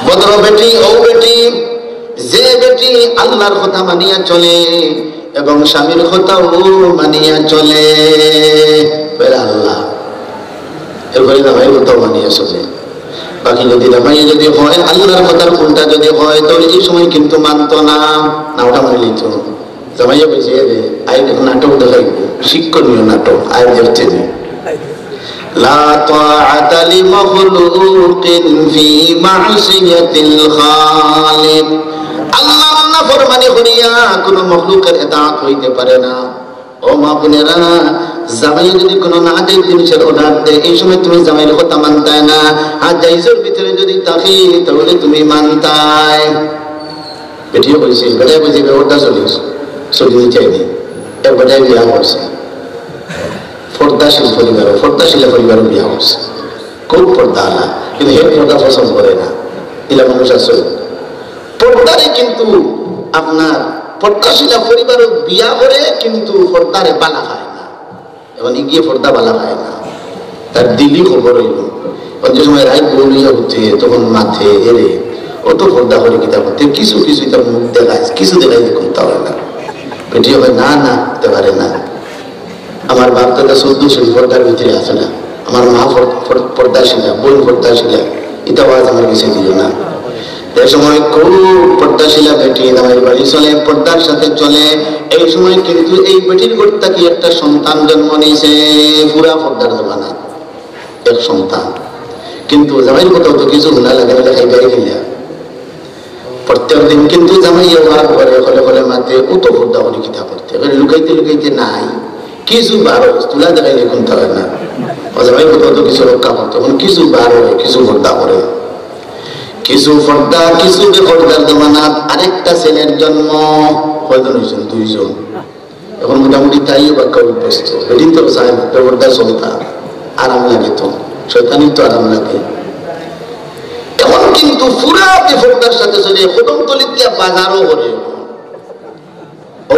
ভদ্র বেটি, ও বেটি, যে বেটি আল্লার কথা মানিয়া চলে এবং স্বামীর কথাও মানিয়া চলে, পয়লা আল্লাহ, এরপরে জামাইর কথাও মানিয়া চলে। বাকি যদি জামাই যদি কয়, আল্লার কথার উল্টা যদি কয়, তাহলে এই সময় কিন্তু মানতো না, না, অটা মানি নিতো। জামাইয়ে কইছে, "এ রে, আইজ নাটক দেখাইবো, শিক্ষণীয় নাটক, আইজ দেখতে নি।" لا طاعة لمخلوق في معصية الخالق। আল্লার নাফরমানি করিয়া কোনো মখলুকের এতাআত হইতে পারে না। ও মা বোনেরা, জামাই যদি কোনো নাজায়েজ জিনিসের order দেয়, এই সময় তুমি জামাইর কথা মানতায় না। আর জায়েজের ভিতরে যদি থাকি, তাহলে তুমি মানতায়। বেটিয়ে কইছে, বেটায় কইছে, "বে পর্দা চলিস, চলি চাইনি।" এক বেটায় বিয়া করছে, পর্দাশীল পরিবার, পর্দাশীল পরিবার বিয়া করছে, খুব পর্দাআলা, কিন্তু হে পর্দা পছন্দ করে না। ইলা মানুষ আছে। পর্দারে কিন্তু আপনার পর্দাশীলা পরিবারও বিয়া করে, কিন্তু পর্দারে বালা পায় না। এখন ইগিয়ে পর্দা বালা পায় না, তার দিলি খবর অইলো। অনেক সময় রাইত বউ লইয়া উঠে, তখন মাতে, "এরে, অত পর্দা করে কিতা করতে? কিছু কিছু তার মুখ দেখায়, কিছু দেখাইলে কুন্তা অয় না।" বেটিয়ে কয়, "না, না, হইতে পারে না।" আমার বাপ দাদা চৌদ্দ শরীফ পর্দার ভিতরে আছে না, আমার মা পর-, পর-, পর্দাশীলা, বোন পর্দাশীলা, ইতা ওয়াজ আমার কাছে দিও না। যে সময় খুব পর্দাশীলা বেটি, জামাইর বাড়ি চলে, পর্দার সাথে চলে, এই সময় কিন্তু এই বেটির ঘর থাকি একটা সন্তান জন্ম নিছে, পুরা পর্দার জমানা, এক সন্তান। কিন্তু জামাইর কথাও তো কিছু হুনা লাগে না, খাইবাই কিলা। প্রত্যেক দিন কিন্তু জামাইয়ে ওয়াজ করে, হলে হলে মাতে, "অত পর্দা করি কিতা করতে?" এবারে লুকাইতে লুকাইতে নাই, কিছু বারো, তুলা দেখাইলে কুন্তা অয় না। ও জামাই কত তো কিছু রক্ষা করতে, এখন কিছু বারো, কিছু পর্দা করে। কিছু পর্দা, কিছু বেপর্দার জমানাত আরেকটা ছেলের জন্ম। কয়জন হইছেন? দুইজন। এখন মোটামুটি তাই বা কেউ অভ্যস্ত। বেটিন তো চায় বেপর্দা চলতা, আরাম লাগে তো, শয়তানির তো আরাম লাগে। এখন কিন্তু পুরা বেপর্দার সাথে চলে, কদমতলিত গিয়া বাজারও করে।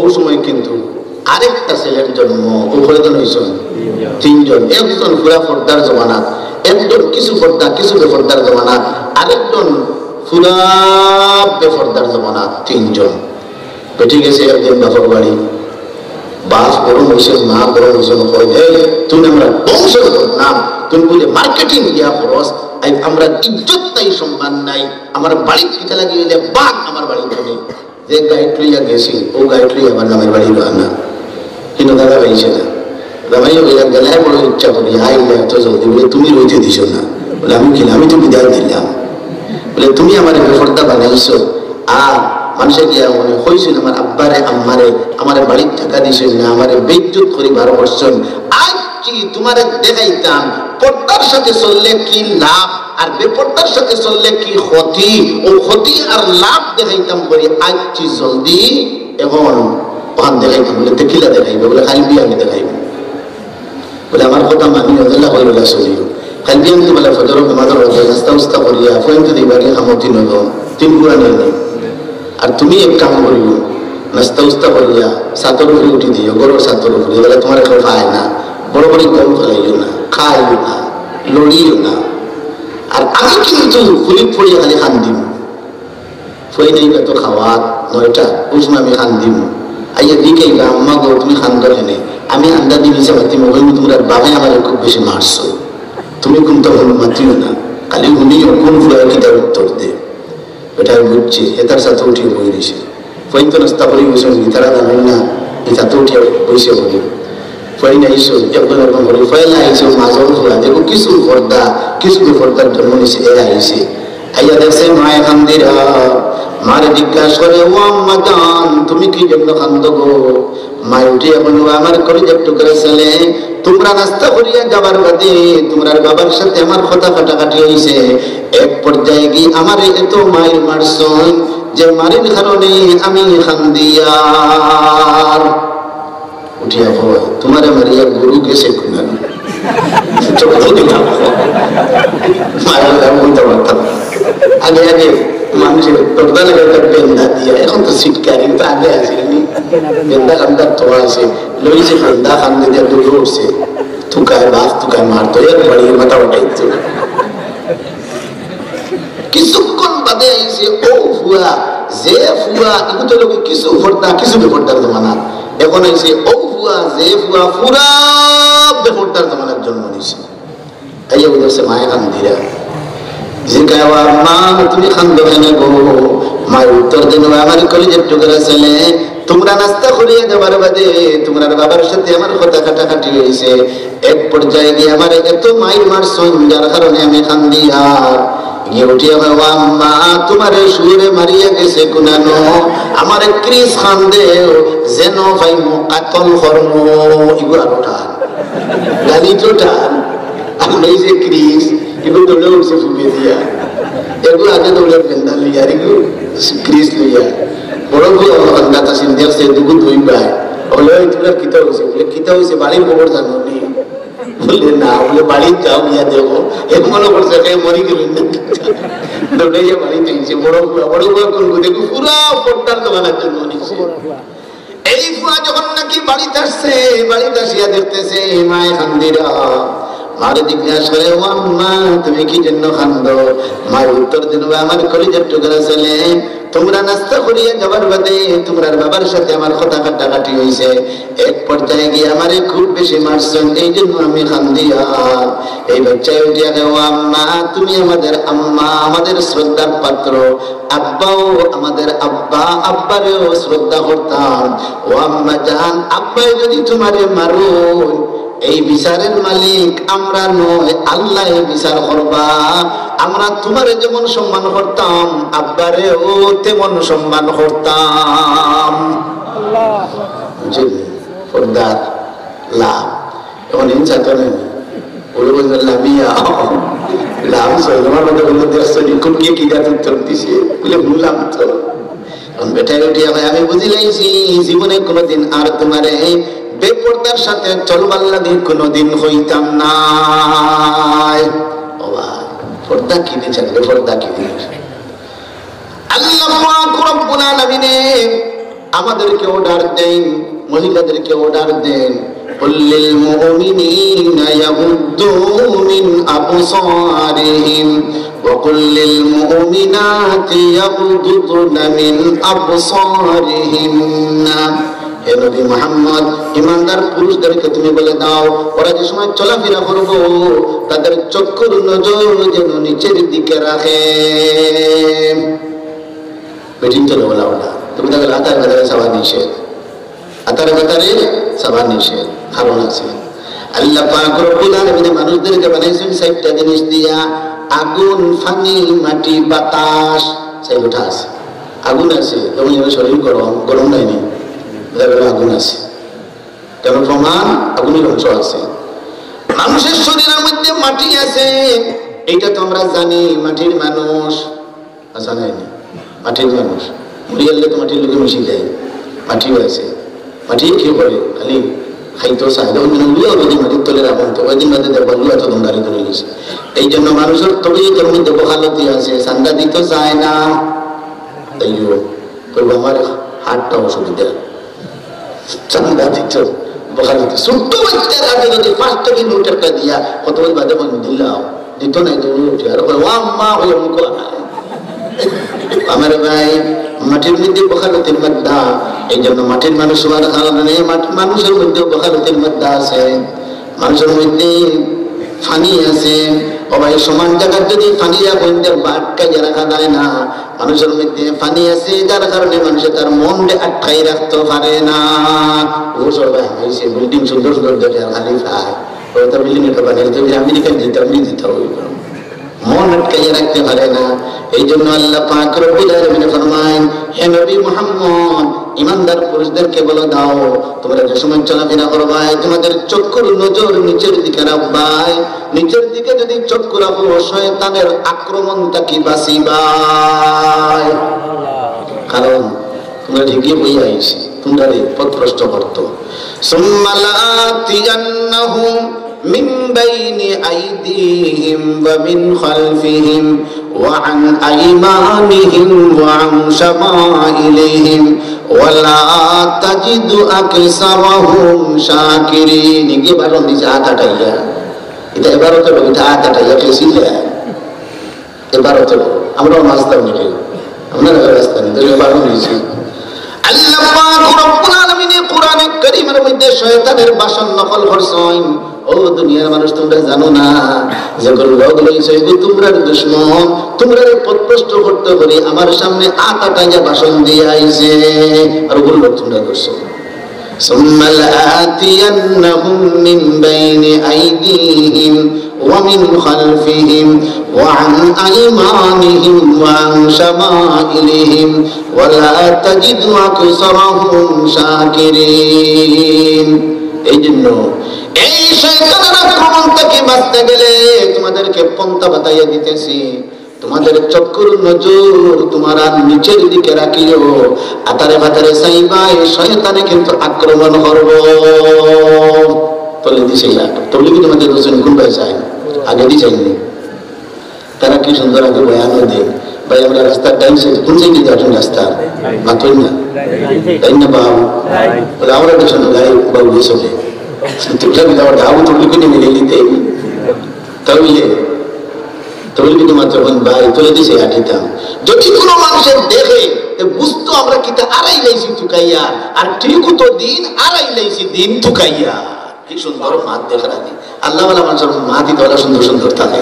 ওই সময় কিন্তু আরেকটা ছেলের জন্ম। ও কয়জন হইছেন? তিনজন। একজন পুরা পর্দার জমানাত, একজন কিছু পর্দা কিছু বেপর্দার জমানাত, আরেকজন পুরা বেপর্দার জমানাত। তিনজন। বেটি গেছে একদিন বাপর বাড়ি, বাপ গরম হইছে, মা গরম হইছে, কয়, "এই, তুই আমরা বংশের বদনাম, তুই বুলে মার্কেটিং দিয়া খরচ, আই আমরা ইজ্জত নাই, সম্মান নাই, আমার বাড়িত কিতা লাগি অইলে বাঘ আমার বাড়িত নেই।" যে গাইড লইয়া গেছি, ও গাইড লইয়া আমার জামাইর বাড়ি রওয়ানা। কিন্তু দাদা পাইছে না। জামাই ওই এক গেলায় বড় ইচ্ছা করি, আইলে এত জলদি, বলে, "তুমি রইতে দিছো না।" বলে, "আমি কি, আমি তো বিদায় দিলাম।" বলে, "তুমি আমার বেপর্দা বানাইছো।" আর মানুষে গিয়া মনে কইছিল আমার আব্বারে, আম্মারে, আমারে বাড়ির টাকা দিছেন না, আমারে বেইজ্জত করি বার করছেন। আজ কি তোমারে দেখাইতাম, পর্দার সাথে চললে কি লাভ, আর বেপর্দার সাথে চললে কি ক্ষতি। ও ক্ষতি আর লাভ দেখাইতাম করি, আইচ্ছি জলদি, এখন ওখান দেখাইতাম। বলে, "তে কিলা দেখাইবে?" বলে, "কাইল বিয়ানে দেখাইবে।" বলে, "আমার কথা মানি, ওদের হইল না চলিও। কাইল বিয়ানে তো বলে, ফজর নামাজের মধ্যে নাস্তা উস্তা করিয়া, ফোন তো দিবা কি খামো তিন হলো, তিন পুরা নেই।" আর তুমি এক কাম করিও, নাস্তা উস্তা করিয়া ছাতর উপরে উঠি দিও, ঘরর ছাতর উপরে, বলে তোমার কেউ খায় না, বড় বড় গম ফেলাইও না, খাইও না, লড়িও না। আর আমি কিন্তু ফুলিক পড়িয়া খালি কান্দিমু। ফুয়াইন আইবা তো খাওয়াত নয়টা, অউ সময় আমি কান্দিমু। আইয়া জিকাইবা, "আম্মা গো, তুমি কান্দো কেনে?" আমি আন্দাজি মিছা মাতিমু, কইমু, "তুমরার বাবায় আমারে খুব বেশি মারছইন, তুমি কুন্তা হুনো মাতিও না, খালি হুনিও কুন ফুয়ায় কিতা উত্তর দে।" বেটায় বুঝছে, হে তার সাথে উঠিয়া বই রইছে। ফুয়াইন তো নাস্তা করি বইছে, তারা জানইন না, হে তাতে উঠিয়া বইছে বলে। ফুয়াইন আইছে, একদম এরকম করি, ফুয়াইন আইছে, মাজর ফুয়া, দেখো কিছু পর্দা, কিছু বেপর্দার জন্ম নিছে, এ আইছে। আইয়া দেখছে মায় কান্দিরা, মারে জিজ্ঞাসা করে, "ও আম্মা জান, তুমি কি জন্য কান্দো গো?" মায় উঠিয়া কইলো, "আমার কলিজার টুকরা ছেলে, তুমরা নাস্তা করিয়া যাবার বাদে তুমরার বাবার সাথে আমার কথা কাটাকাটি অইছে। এক পর্যায়ে গিয়া আমারে এত মাইর মারছইন যে মারির কারণে আমি কান্দিয়ার।" উঠিয়া কয়, "তুমারে মারিয়া গরু গেছে কুনানো?" চোখ তো দিলাম। মারা যাবে, বুঝতে পারতাম। আগে আগে মানুষের পর্দা লাগাইতে বেন্দা দিয়া, এখন তো সিটকারি, তো আগে আছে নি? বেন্দা কান্দার তো আছে, লইছে বেন্দা কান্দে দিয়া দৌড় উঠছে। তুকায় বাপ, তুকায় মার, তো এক বাড়ির মাথা উঠাইতো। কিছুক্ষণ বাদে আইছে, ও ফুয়া, যে ফুয়া, এগু তো লোকে কিছু পর্দা, কিছু বেপর্দার জমানা। এখন আইছে, ও ফুয়া, যে ফুয়া, পুরা বেপর্দার জমানার জন্ম নিছে। এই যে বুঝছে মায়ে কান্দিরা। জিকায়, "ও আম্মা, তুমি কান্দো কেনে গো?" মায় উত্তর দেন, "ও আমার কলিজার টুকরা ছেলে, তুমরা নাস্তা করিয়া যাবার বাদে তুমরার বাবার সাথে আমার কথা কাটাকাটি অইছে। এক পর্যায়ে গিয়া আমারে এত মাইর মারছইন, যার কারণে আমি কান্দিয়ার।" গিয়া উঠিয়া কয়, "ও আম্মা, তুমারে শুয়োরে মারিয়া গেছে কুনানো? আমারে ক্রিস কান্দেও, যেন পাইমু কাতল করমু।" ইগু আরো টান। গালি তো টান। আর এই যে ক্রিস, এগু দৌড়ে উঠছে ফুকে দিয়া। এগু আগে দৌড়ে বেন্দা লইয়া, আর এগু ক্রিস লইয়া। বড় ফুয়া আমার কান্দা তা সিন দেখছে, দুগু দুই ভাই। বলে, "ওই তুমরার কিতা অইছে?" বলে, "কিতা অইছে? বাড়ির খবর জানো নি?" বলে, "না।" বলে, "বাড়িত যাও, গিয়া দেখো।" এ মনে করছে, "এ মরি গেল না।" দৌড়াইয়া বাড়িত আইছে। বড় ফুয়া, বড় ফুয়া কোন গো? দেখো, পুরা পর্দার দোকানের জন্য নিছে। এই ফুয়া যখন নাকি বাড়িত আসছে, বাড়িত আসিয়া দেখতেছে, মায় কান্দিরা। মারে জিজ্ঞাসা করে, "ও আম্মা, তুমি কি জন্য কান্দো?" মায় উত্তর দিল, "আমার কলিজার টুকরা ছেলে, তুমরা নাস্তা করিয়া যাবার বাদে তুমরার বাবার সাথে আমার কথা কাটাকাটি অইছে। এক পর্যায়ে গিয়া আমারে খুব বেশি মারছইন, এই জন্য আমি কান্দিয়ার।" এই বাচ্চায় উঠিয়া কয়, "ও আম্মা, তুমি আমাদের আম্মা, আমাদের শ্রদ্ধার পাত্র, আব্বাও আমাদের আব্বা, আব্বারেও শ্রদ্ধা করতাম। ও আম্মা জান, আব্বায় যদি তুমারে মারইন, এই বিচারের মালিক আমরা নয়, আল্লায় বিচার করবা। আমরা তুমারে যেমন সম্মান করতাম, আব্বারেও তেমন সম্মান করতাম।" বুঝলি? পর্দার লাভ। এখন হিংসা তো নেই। বলে বলছে, "লামিয়া।" লাম ছয় নম্বর মধ্যে বললো, "দেখছো নি, কোন গিয়ে কি জাত উত্তর দিছে?" বলে, "হুনলাম তো।" এখন বেটায় উঠিয়া কয়, "আমি বুঝি লাইছি, জীবনে কোনোদিন আর তুমারে বেপর্দার সাথে চলবার লাগি কোনোদিন কইতাম নায়।" বাবা, পর্দা কি জিনিস, বেপর্দা কি জিনিস? আল্লাহ পাক রব্বুল আলামিনে আমাদেরকে অর্ডার দেন, মহিলাদেরকে অর্ডার দেন, "কুল লিল মুমিনিনা ইয়াগুদ্দু মিন আবসারিহিম ওয়া কুল লিল মুমিনাতি ইয়াগুদুদনা মিন আবসারিহিন্না।" হে নবী মুহাম্মদ, ইমানদার পুরুষদেরকে তুমি বলে দাও, ওরা যে সময় চলাফেরা করবো, তাদের চক্ষুর নজর যেন নিচের দিকে রাখে। বেটিন তো ওলা ওলা। তুমি তাহলে আতার বাতারে চাওয়া নিষেধ। আতার বাতারে চাওয়া নিষেধ। কারণ আছে। আল্লাহ পাক রব্বুল আলামিনে মানুষদেরকে বানাইছেন চাইরটা জিনিস দিয়া, আগুন, পানি, মাটি, বাতাস। চাইরটা আছে। আগুন আছে, যেমন এর শরীর গরম, গরম নাইনি। এটা হলো আগুন আছে। কারণ প্রমাণ আগুনের অংশ আছে। মানুষের শরীরের মধ্যে মাটি আছে, এটা তো আমরা জানি, মাটির মানুষ। আচ্ছা, নাই, নাই। মাটির মানুষ। মরিয়ালে তো মাটির লোকে মিশি যায়। মাটিও আছে। মাটি কি করে? খালি খাইতেও চায়। যেমন লুয়া যদি মাটির তলে রাখুন, তো ওই দিন বাদে দেখবা লুয়া তো দমদারি করে গেছে। এই জন্য মানুষের তবিয়তের মধ্যে বখালতি আছে, চান্দা দিতে চায় না। তাইও কইব, "আমার হাতটা অসুবিধা।" চান্দা দিত, বখালতি। ছোট্ট বাচ্চার হাতে যদি পাঁচ টাকা নোট একটা দিয়া, কত বই বাদে বন্ধ দিলাম। তো নাই, তো উঠে আর কয়, "ও আম্মা, ওই অমুক না।" আমার ভাই, মাটির মধ্যে বখালতির মাদ্দা, এই জন্য মাটির মানুষ হওয়ার কারণে মাট-, মানুষের মধ্যে বখালতির মাদ্দা আছে, মানুষের মধ্যে ফানি আছে। ও ভাই, সমান জায়গার যদি ফানি রাখেন, যে বাটকা যে রাখা যায় না, মানুষের মধ্যে ফানি আছে, যার কারণে মানুষে তার মনরে আটকাই রাখতে পারে না। ও সব ভাই, হয়েছে, বিল্ডিং সুন্দর সুন্দর দেখে আর খালি খায়। ও তো বিল্ডিং একটা বানিয়ে তো আমেরিকান দিতে, আমি দিতে হবে। মন আটকাইয়া রাখতে পারে না। এই জন্য আল্লাহ পাক রব্বুল আলামিন ফরমায়, "হে নবী মুহাম্মদ, ইমানদার পুরুষদেরকে বলে দাও, তোমরা যে সময় চলাফেরা করবায়, তোমাদের চক্ষুর নজর নিচের দিকে রাখবায়। নিচের দিকে যদি চক্ষু রাখো, শয়তানের আক্রমণ থাকি বাঁচিবায়।" কারণ তোমরা ঠিকই বই আইছি, তোমরা রে পথভ্রষ্ট করতো। ثم لآتينهم من بين أيديهم ومن خلفهم وعن أيمانهم وعن شمائلهم ولا تجد أكثرهم شاكرين। ইগে বাটন দিছে আত আটাইয়া। এটা এবারও তো এটা আত আটাইয়া খেয়েছিল। এবারও তো আমরাও মাছ দাও নাকি? আপনারা ব্যবস্থা নিতে এবারও নিয়েছি। আল্লাহ পাক রব্বুল আলামিনে কোরআনে কারীমের মধ্যে শয়তানের ভাষণ নকল করছেন। ও দুনিয়ার মানুষ, তোমরা জানো না যে কোন লোক লইছে গো তোমরার দুশমন, তোমরা এই পথভ্রষ্ট করতে করি আমার সামনে আত আটাইয়া ভাষণ দিয়ে আইছে। আর ওগুলো লোক তোমরা করছো। ثم لآتينهم من بين أيديهم ومن خلفهم وعن أيمانهم وعن شمائلهم ولا تجد أكثرهم شاكرين। এই জন্য এই শয়তানের আক্রমণ থেকে বাঁচতে গেলে তোমাদেরকে পন্থা বাতাইয়া দিতেছি। তোমাদের চক্ষুর নজর তোমরা নিচের দিকে রাখিও, আতারে বাতারে চাইবা, এই শয়তানে কিন্তু আক্রমণ করব। তলে দিছে ইয়া। তবলিগি তোমাদের হোসেন কোন ভাই চাই? আগে দি চাইনি। তারা কি সুন্দর আগে বয়ানও দেয়। ভাই, আমরা রাস্তার ডাইন সাইড, কোন সাইডে যাচ্ছেন রাস্তা? মাতই না। তাই না বাবু? বলে, আমরা পেছনে গাড়ি বাবু গেছে। তোমরা কিন্তু আমার দাবু তবলিগি নিয়ে মিলে নিতে। তাহলে তবলিগি জমাত যখন ভাই তুলে দিছে আটিতাম, যদি কোনো মানুষের দেখে, তে বুঝতো আমরা কিতা আড়াই লাইছি তুকাইয়া, আর ঠিক তো দিন আড়াই লাইছি দিন তুকাইয়া। কি সুন্দর মাত দেখে রাখি। আল্লাহ ওয়ালা মানুষের মাতই তো ওলা সুন্দর সুন্দর থাকে।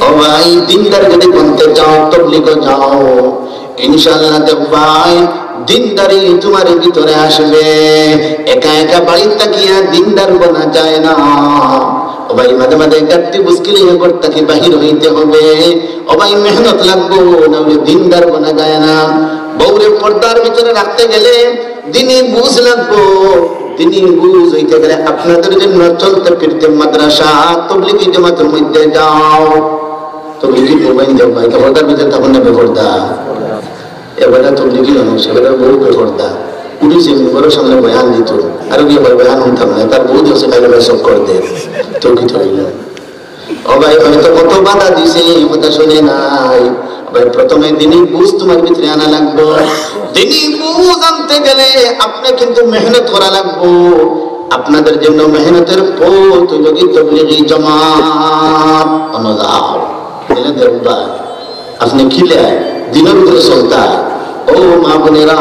ও ভাই, দিনদার যদি বনতে চাও, তবলিগো যাও, ইনশাআল্লাহ দেখবায় দিনদারি তোমার ভিতরে আসবে। একা একা বাড়িত থাকিয়া দিনদার বনা যায় না। ও ভাই, মাঝে মাঝে গাট্টি বুঝকিলে ঘর থাকি বাহির হইতে হবে। ও ভাই, মেহনত লাগবো, না হলে দিনদার বনা যায় না। বউরে পর্দার ভিতরে রাখতে গেলে দিনই বুঝ লাগবো। দিনই বুঝ হইতে গেলে আপনাদের জন্য চলতে ফিরতে মাদ্রাসা, তবলিগি জমাতের মধ্যে যাও। তবলিগি বউ বাইন যাও ভাই, পর্দার ভিতরে তখন না বেপর্দা। এবারে তবলিগি মানুষ, এবারে বউ বেপর্দা। পুলিশে মিম্বরের সামনে বয়ান দিত, আর কি ভাই বয়ান শুনতাম না, তার বউ দেশে খাইলে ভাই সব করে দে। তো কি হইল? ও ভাই, হয়তো কত বাধা দিছে, এই কথা শুনে নাই। ভাই, প্রথমে দিনই বুঝ তোমার ভিতরে আনা লাগবো। দিনই বুঝ আনতে গেলে আপনি কিন্তু মেহনত করা লাগবো। আপনাদের জন্য মেহনতের পথ হইল কি তবলিগি জমাত। অন্য যাও। দিনে দেখবা, আপনি কিলা দিনের ভিতরে চলতা। ও মা বোনেরা,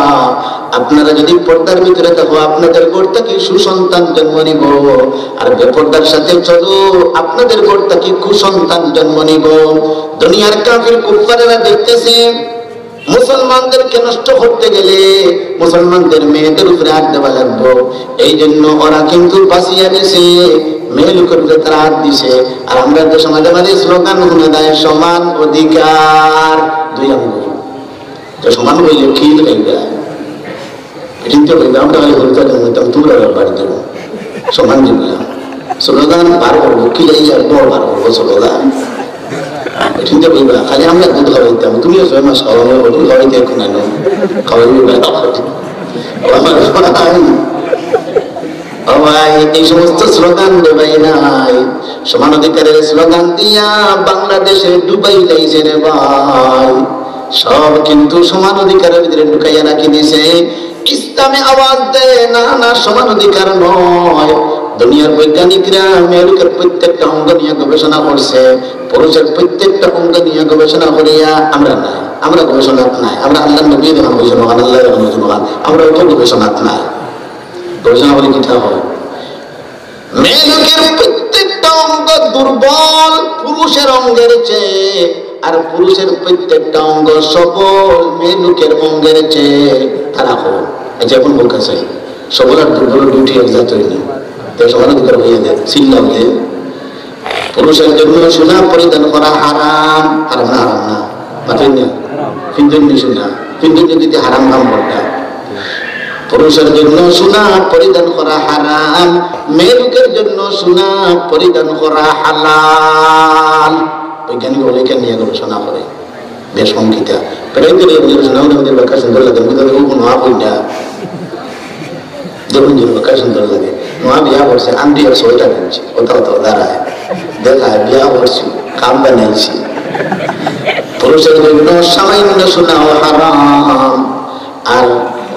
আপনারা যদি পর্দার ভিতরে থাকো, আপনাদের ঘর থাকি সুসন্তান জন্ম নিব। আর বেপর্দার সাথে চলো, আপনাদের ঘর থাকি কুসন্তান জন্ম নিব। দুনিয়ার কাফির কুফফারেরা দেখতেছে, মুসলমানদেরকে নষ্ট করতে গেলে মুসলমানদের মেয়েদের উপরে হাত দেওয়া লাগবো। এই জন্য ওরা কিন্তু বাঁচিয়া গেছে, মেয়ে লোকের উপরে তারা হাত দিছে। আর আমরা তো সমাজে মাঝে স্লোগান শুনে দেয়, "সমান অধিকার", দুই আঙ্গুল। তো সমান বললে কি হইবে? এদিন তো বলবে, আমরা খালি হলুদ কার্ড নিতাম, তোমরা আবার বাড়ি দেবো। সমান দিন না। স্লোগান বার করবো, কি যাই আর বড় বার করবো স্লোগান। এদিন তো বলবে, খালি আমরা দুধ খাওয়াইতাম, তুমিও ছয় মাস খাওয়ানো, ওটু খাওয়াইতে এখন আনো। খাওয়াই দিবে না। ও আমার ভাই, ও ভাই, এই সমস্ত স্লোগান রে ভাই নাই। সমান অধিকারের স্লোগান দিয়া বাংলাদেশে ডুবাই লাইছে রে ভাই। সব কিন্তু সমান অধিকারের ভিতরে ঢুকাইয়া রাখি দিছে। ইসলামে আওয়াজ দেয়, "না, না, সমান অধিকার নয়।" দুনিয়ার বৈজ্ঞানিকরা মেয়ের প্রত্যেকটা অঙ্গ নিয়ে গবেষণা করছে। পুরুষের প্রত্যেকটা অঙ্গ নিয়ে গবেষণা করিয়া আমরা নাই, আমরা গবেষণাত নাই, আমরা আল্লাহর নবী দেখান হয়েছে মহান, আল্লাহ দেখান হয়েছে মহান, আমরা অত গবেষণাত নাই। গবেষণা করি কিতা হয়? মেয়ে লোকের প্রত্যেকটা অঙ্গ দুর্বল পুরুষের অঙ্গের চেয়ে, আর পুরুষের প্রত্যেকটা অঙ্গ সবল মেয়ে লোকের অঙ্গের চেয়ে। তারা হল, আচ্ছা, এখন বলতে চাই, সবল আর দুর্বল দুটি এক জাত হয়নি, তাই সমান অধিকার হয়ে যায়, চিল্লাম যে পুরুষের জন্য সোনা পরিধান করা হারাম, হারাম না, হারাম না, মাতইন না, পিন্দুন নি সোনা, পিন্দুন নি যদি হারাম কাম করতা। পুরুষের জন্য সোনা পরিধান করা হারাম, মেয়ে লোকের জন্য সোনা পরিধান করা হালাল। বৈজ্ঞানিক বলে কেন নিয়ে গবেষণা করে, বেশ কম কিতা। বেড়াই করে সোনা উঠে আমাদের বাক্কা সুন্দর লাগে, আমি তাদের কোনো আপ হই না। দেখুন যে বাক্কা সুন্দর লাগে। মা বিয়া করছে, আন্টি আর সোয়েটার কিনছে, কোথাও তো দাঁড়ায়, দেখায়, বিয়া করছি, কাম বানাইছি। পুরুষের জন্য সামান্য সোনাও হারাম। আর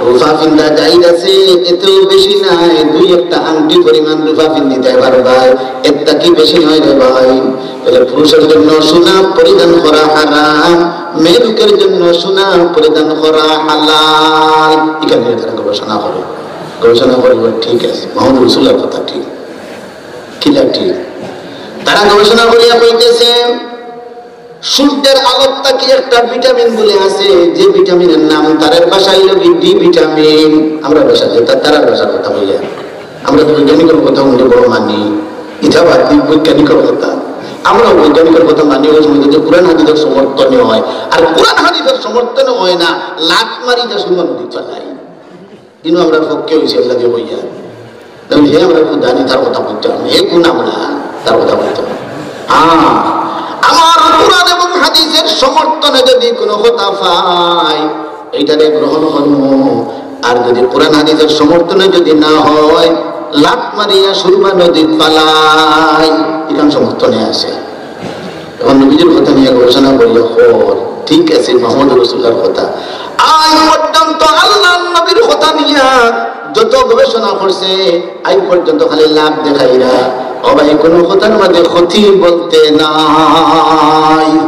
রুফা ফিন্দা জায়েজ আছে, এতেও বেশি নাই, দুই একটা আংটি পরিমাণ রুফা ফিন্দিতে পারবায়, এর থাকি বেশি নয় রে ভাই। তাহলে পুরুষের জন্য সোনা পরিধান করা হারাম, মেয়ে লোকের জন্য সোনা পরিধান করা হালাল। এখানে তারা গবেষণা করে, গবেষণা করে, ঠিক আছে, মোহাম্মদ রসুলের কথা ঠিক, কিতা ঠিক? তারা গবেষণা করিয়া কইতেছে, সূর্যের আলোর থাকি একটা ভিটামিন বলে আছে, যে ভিটামিনের নাম তারার ভাষায় হইল ডি ভিটামিন। আমরা ভাষা যেটা, তারার ভাষার কথা বলি। আমরা তো বৈজ্ঞানিকের কথা মনে বড় মানি, ইটা বাদ দি বৈজ্ঞানিকের কথা। আমরা বৈজ্ঞানিকের কথা মানি ওই সময় যদি কোরআন হাদিসের সমর্থনে হয়, আর কোরআন হাদিসের সমর্থনে হয় না, লাত মারি যা শুনবো নদী চালাই। কিন্তু আমরা পক্ষে হয়েছে আল্লাহ দিয়ে হইয়া। তাহলে হে আমরা খুব জানি তার কথা বলতে হবে, হে কোন আমরা তার কথা বলতে হবে। হ্যাঁ, আমার কোরআন এবং হাদিসের সমর্থনে যদি কোনো কথা পাই, এইটারে গ্রহণ করবো। আর যদি কোরআন হাদিসের সমর্থনে যদি না হয়, লাত মারিয়া সুরমা নদীত ফালাই, এখান সমর্থনে আছে। এখন নবীজির কথা নিয়ে গবেষণা করিয়া কর, ঠিক আছে, মোহাম্মদ রসুল্লাহর কথা। আজ পর্যন্ত আল্লাহর নবীর কথা নিয়ে যত গবেষণা করছে, আজ পর্যন্ত খালি লাভ দেখাইরা। ও ভাই, কোনো কথার মাঝে ক্ষতি বলতে নাই।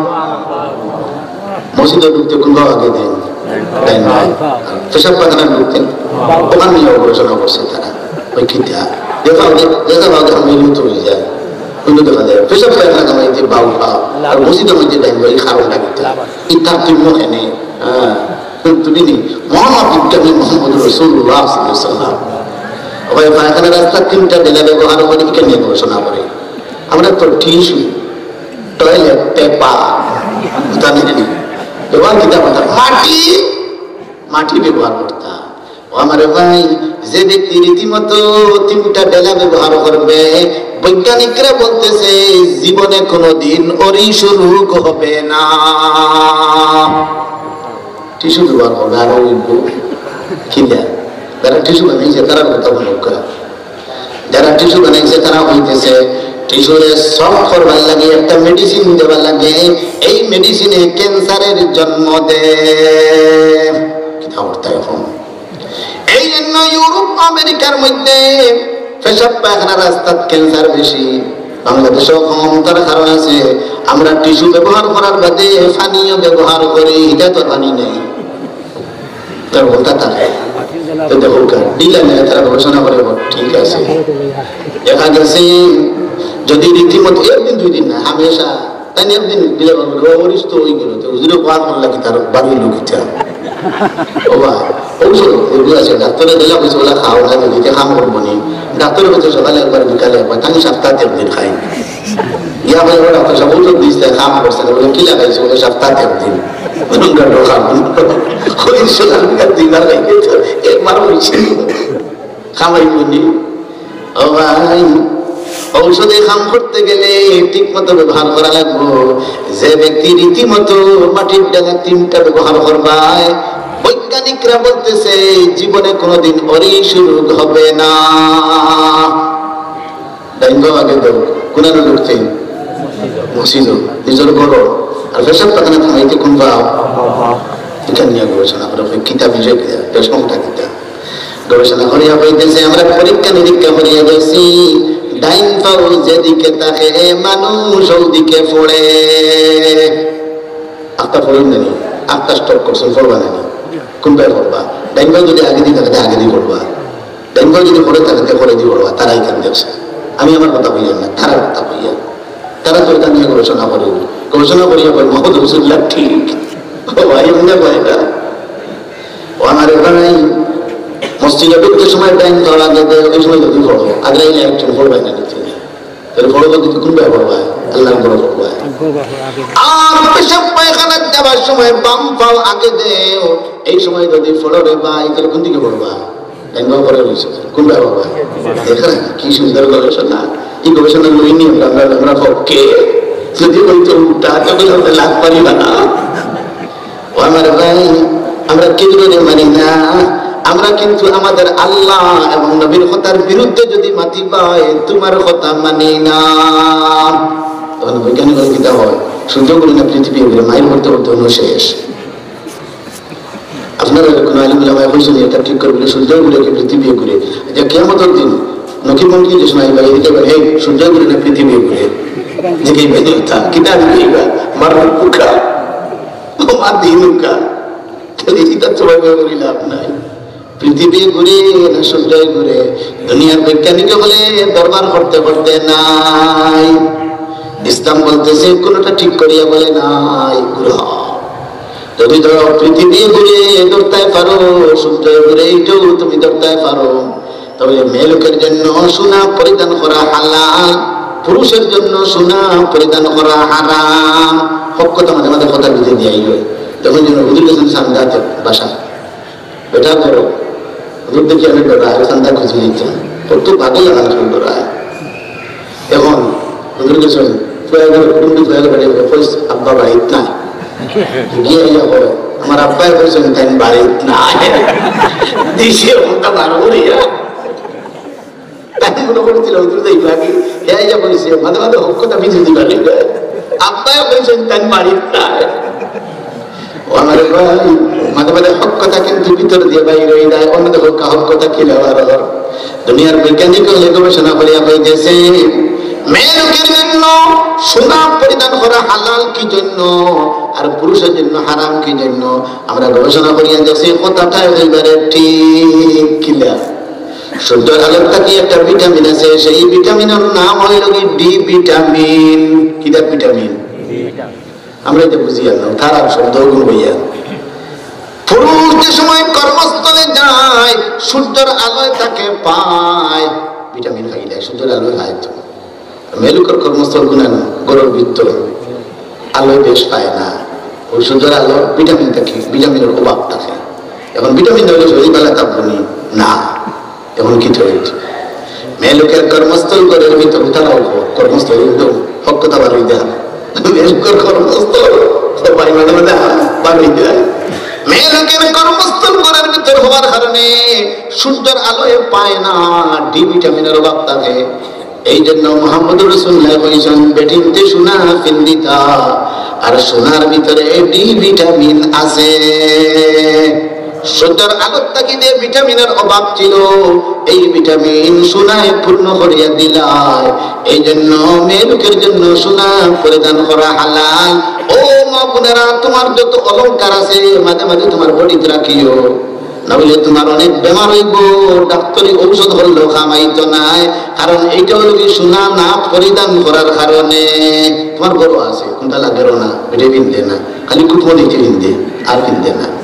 মসজিদে ঢুকতে কোন বাবা আগে দেন? দেন নাই। পেশাব পায়খানা ঢুকতে ওখানে নিয়ে গবেষণা করছে তারা। ওই কিতা? দেখা হবে, দেখা হবে, আমি লিপ্ত হয়ে যায়। অন্য দেখা যায়। পেশাব পায়খানা কামাইতে বাউ পাও। আর মসজিদের মধ্যে ডাইন বাড়ি খাওয়া লাগতে। এই তারতম্য এখানে। হ্যাঁ। তুমি নি, মহাবিজ্ঞানী মোহাম্মদ রসুল্লাহ সাল্লাল্লাহু আলাইহি ওয়াসাল্লাম। ওই পায়খানা রাস্তা তিনটা বেলা ব্যবহার করে, এখানে নিয়ে গবেষণা করে। আমরা তো টিস্যু, টয়লেট পেপার, জানেন নি? ব্যবহার কিতা করতাম? মাটি, মাটি ব্যবহার করতাম। ও আমার ভাই, যে ব্যক্তি রীতিমতো তিনটা বেলা ব্যবহার করবে, বৈজ্ঞানিকরা বলতেছে জীবনে কোনোদিন অরিস রোগ হবে না। টিস্যু ব্যবহার করবে, আরো অইব। কি দেয়? যারা টিস্যু বানাইছে, তারা কথা বলুক। যারা টিস্যু বানাইছে, তারা হইতেছে টিস্যুরে সফট করবার লাগে একটা মেডিসিন দেওয়ার লাগে। এই মেডিসিনে ক্যান্সারের জন্ম দেয়। কিতা অবস্থা এখন? এই জন্য ইউরোপ, আমেরিকার মধ্যে পেশাব পায়খানা রাস্তাত ক্যান্সার বেশি। বাংলাদেশেও ক্ষমতার কারণ আছে, আমরা টিস্যু ব্যবহার করার বাদে পানিও ব্যবহার করি, এটা তো পানি নেই। তার বলতা থাকে। তো দেখো, কা-, দিলে না, তারা গবেষণা করে, বল, ঠিক আছে। দেখা গেছে, যদি রীতিমতো একদিন দুই দিন না, হামেশা, তাই একদিন দিলে বলবো, "ও, অরিস তো হয়ে গেল, তো হুজুরে কোয়া করলা কি তার বাড়ির লোক ইচ্ছা?" ও বা, ঔষধ, এগুলো আছে, ডাক্তারে দিলে হয়েছে, ওলা খাও না, যদি কাম করবো নি। ডাক্তারে বলছে, "সকালে একবার, বিকালে একবার, তাই সপ্তাহে একদিন খাই।" ইয়া ভাই, ওরা তো সব ওষুধ দিস, তাই কাম করছে না, বলে, "কি লাগাইছে?" বলে, "সপ্তাহে একদিন।" বললাম, "গাড়ো খাবো না।" ওই সকালকার দিন আর লাগে তো, একবার হয়েছে। খাওয়াই বলি, ও ভাই, ঔষধে কাম করতে গেলে ঠিক মতো ব্যবহার করা লাগবো। যে ব্যক্তি রীতিমতো মাটির ডালা তিনটা ব্যবহার করবায়, বৈজ্ঞানিকরা বলতেছে জীবনে কোনোদিন অরিস রোগ হবে না। ডাইন বাও আগে দেও, কোনানো ঢুকতে? মসজিদও, নিজের ঘরও। আর পেশাব পায়খানা থামাইতে কোন বাও? এখানে নিয়ে গবেষণা করে, কিতাব নিজে কিতাব, বেশ কমটা কিতাব। গবেষণা করিয়া কইতেছে, আমরা পরীক্ষা নিরীক্ষা করিয়া দেখছি, ডাইন পাও যেদিকে থাকে মানুষ ওদিকে পড়ে। আখতা পড়ইন না নি? আখতা স্টক করছইন, পড়বা না নি? কুনবায় পড়বা? ডাইন পাও যদি আগেদি থাকে, আগেদি পড়বা। ডাইন পাও যদি পড়ে থাকে, পড়েদি পড়বা। তারাই কেন দেখছে? আমি আমার কথা কইয়ার না, তারার কথা কইয়ার। তারা তো ইটা নিয়া গবেষণা করে, গবেষণা করিয়া কয়, "মোহাম্মদ রসুল্লাহ ঠিক।" ও ভাই, এমনে কয় না। ও আমার ভাই, মসজিদো ঢুকতে সময় ডাইন পাও আগে দেও, ওই সময় যদি পড়ো, আগে এই একজন পড়বায় না নিচে। তাহলে পড়ো যদি কুনবায় পড়বায়? আল্লাহর ঘরো পড়বায়। আর পেশাব পায়খানা যাবার সময় বাম পাও আগে দেও, এই সময় যদি পড়ো রে ভাই, তাহলে কুন দিকে পড়বা? ডাইন পাও পড়ে রইছে। কুনবায় পড়বা? দেখরা কি সুন্দর গবেষণা। এই গবেষণা লই নি আমরা, আমরা, আমরা পক্ষে। যদি বলতো উল্টা, তখন আমরা লাভ পারিবা না। ও আমার ভাই, আমরা কেউরে মানি না। আমরা কিন্তু আমাদের আল্লাহ এবং নবীর কথার বিরুদ্ধে যদি মাতি পাই, তোমার কথা মানি না। তখন বৈজ্ঞানিক কিতা হয়, সূর্য ঘুরে না পৃথিবী ঘুরে, মাইল করতে করতে অন্য শেষ। আপনারা কোনো আলিম উলামায় কইছইন, এটা ঠিক করে বলে, সূর্য ঘুরে কি পৃথিবী ঘুরে? যে কিয়ামতের দিন নকির মুনকির যে সময় আইবা, এদিকে বলে, "এই, সূর্য ঘুরে না পৃথিবী ঘুরে?" যে কি বলে, "তা কিতা আমি কইবা? মার পুকা, মার দিনুকা।" তাহলে এটা তো ভাবে বলি লাভ নাই। পৃথিবী ঘুরে না সূর্য ঘুরে? দুনিয়ার বৈজ্ঞানিকে বলে দরবার করতে করতে নাই। ইসলাম বলতেছে কোনোটা ঠিক করিয়া বলে নাই, ঘুরা। যদি ধরো পৃথিবী ঘুরে ধরতে পারো, সূর্য ঘুরে এইটাও তুমি ধরতে পারো, তাহলে মেয়ে লোকের জন্য সোনা পরিধান করা হালাল, পুরুষের জন্য সোনা পরিধান করা হারাম। হক কথা মাঝে মাঝে কথা বুঝে দিয়ে আইবে। যখন যেন হুজুর গেছেন সান্দাতে বাসা, বেটা ধরো, হুজুর দেখি আমি ডরায়, সান্দা খুঁজে নিতে। কত ভাগে লাগান কেউ ডরায়। এখন হুজুর গেছেন, ফুয়া গেল, কুটুম্বি ফুয়া গেল, বাড়ি গেল, কইস, "আব্বা বাড়িত নাই।" গিয়া ইয়া করে, "আমার আব্বায় কইছেন, তাই বাড়িত নাই।" দিছে ওটা বার করিয়া। তাই মনে করছিল, হুজুর যাইবা কি? হে ইয়া কইছে, মাঝে মাঝে হক কথা বুঝে দিবা নি। আব্বায় কইছেন, তাই বাড়িত নাই। ও আমার ভাই, মাঝে মাঝে হক কথা কিন্তু ভিতর দিয়ে বাইরে হয়ে যায়, অন্য দেখো হক কথা কি ব্যবহার হলো। দুনিয়ার বৈজ্ঞানিক হলে গবেষণা করিয়া হইতেছে, মেয়ে লোকের জন্য সোনা পরিধান করা হালাল কি জন্য, আর পুরুষের জন্য হারাম কি জন্য। আমরা গবেষণা করিয়া দেখছি, কথাটা একেবারে ঠিক কিলা। সূর্যর আলোর থাকি একটা ভিটামিন আছে, সেই ভিটামিনের নাম হইল কি ডি ভিটামিন। কিতা ভিটামিন? আমরা এটা বুঝি আর না, তার আর শব্দ গুণ হইয়া। পুরুষ যে সময় কর্মস্থলে যায়, সূর্যর আলোয় তাকে পায়, ভিটামিন খাইলে সূর্যর আলোয় খায় তো। মেলুকের কর্মস্থল গুণান গরুর ভিতর আলোয় বেশ পায় না, ওই সূর্যর আলো ভিটামিন থাকে, ভিটামিনের অভাব থাকে। এখন ভিটামিন হলে শরীর বেলা তাপ গুণি না। এখন কি চলছে? মেয়ে লোকের কর্মস্থল ঘরের ভিতর, তারাও কর্মস্থল একদম হক কথা বার হইতে হবে। মেয়ে লোকের কর্মস্থল তো ভাই মানে মানে বার হইতে হয়। মেয়ে লোকের কর্মস্থল ঘরের ভিতর হওয়ার কারণে সূর্যের আলোয় পায় না, ডি ভিটামিনের অভাব থাকে। এই জন্য মোহাম্মদ রসুল্লাহ কইছেন, "বেটিন্তে সোনা পিন্দিতা, আর সোনার ভিতরে ডি ভিটামিন আছে।" সূর্যের আলোর থাকি যে ভিটামিনের অভাব ছিল, এই ভিটামিন সোনায় পূর্ণ করিয়া দিলায়। এই জন্য মেয়ে লোকের জন্য সোনা পরিধান করা হালাল। ও মা বোনেরা, তোমার যত অলংকার আছে মাঝে মাঝে তোমার বডিত রাখিও, না হইলে তোমার অনেক বেমার হইব, ডাক্তারি ঔষধ হলেও কামাইতো নায়। কারণ এইটা হলো কি সোনা না পরিধান করার কারণে। তোমার ঘরও আছে, কোনটা লাগেরও না, এটা পিনতে না, খালি কুটুমো দিতে পিনতে, আর পিনতে না।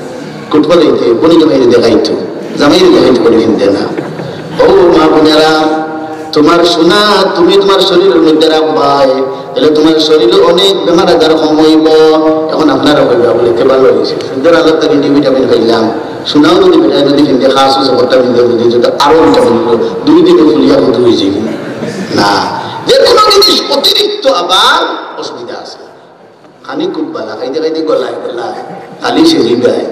কুটুমো দিতে, বনি জামাইরে দেখাইতো, জামাইরে দেখাইতো করে পিনতে না। ও মা বোনেরা, তোমার সোনা তুমি তোমার শরীরের মধ্যে রাখবায়, তাহলে তোমার শরীরে অনেক বেমার আজার কম হইব। এখন আপনারা কইবা বলে, "তে ভালো হয়েছে, সুন্দর আলোর তাকে ডি ভিটামিন পাইলাম, সোনাও যদি বেটায় যদি পিনতে, খাস হয়েছে, ভর্তা পিনতে যদি, যদি আরো ভিটামিন হইব, দুই দিনে ফুলিয়া কত হয়েছে কি?" না, যে কোনো জিনিস অতিরিক্ত আবার অসুবিধা আছে। খানি খুব বালা, খাইতে খাইতে গলায় গলায়, খালি সেজি গায়।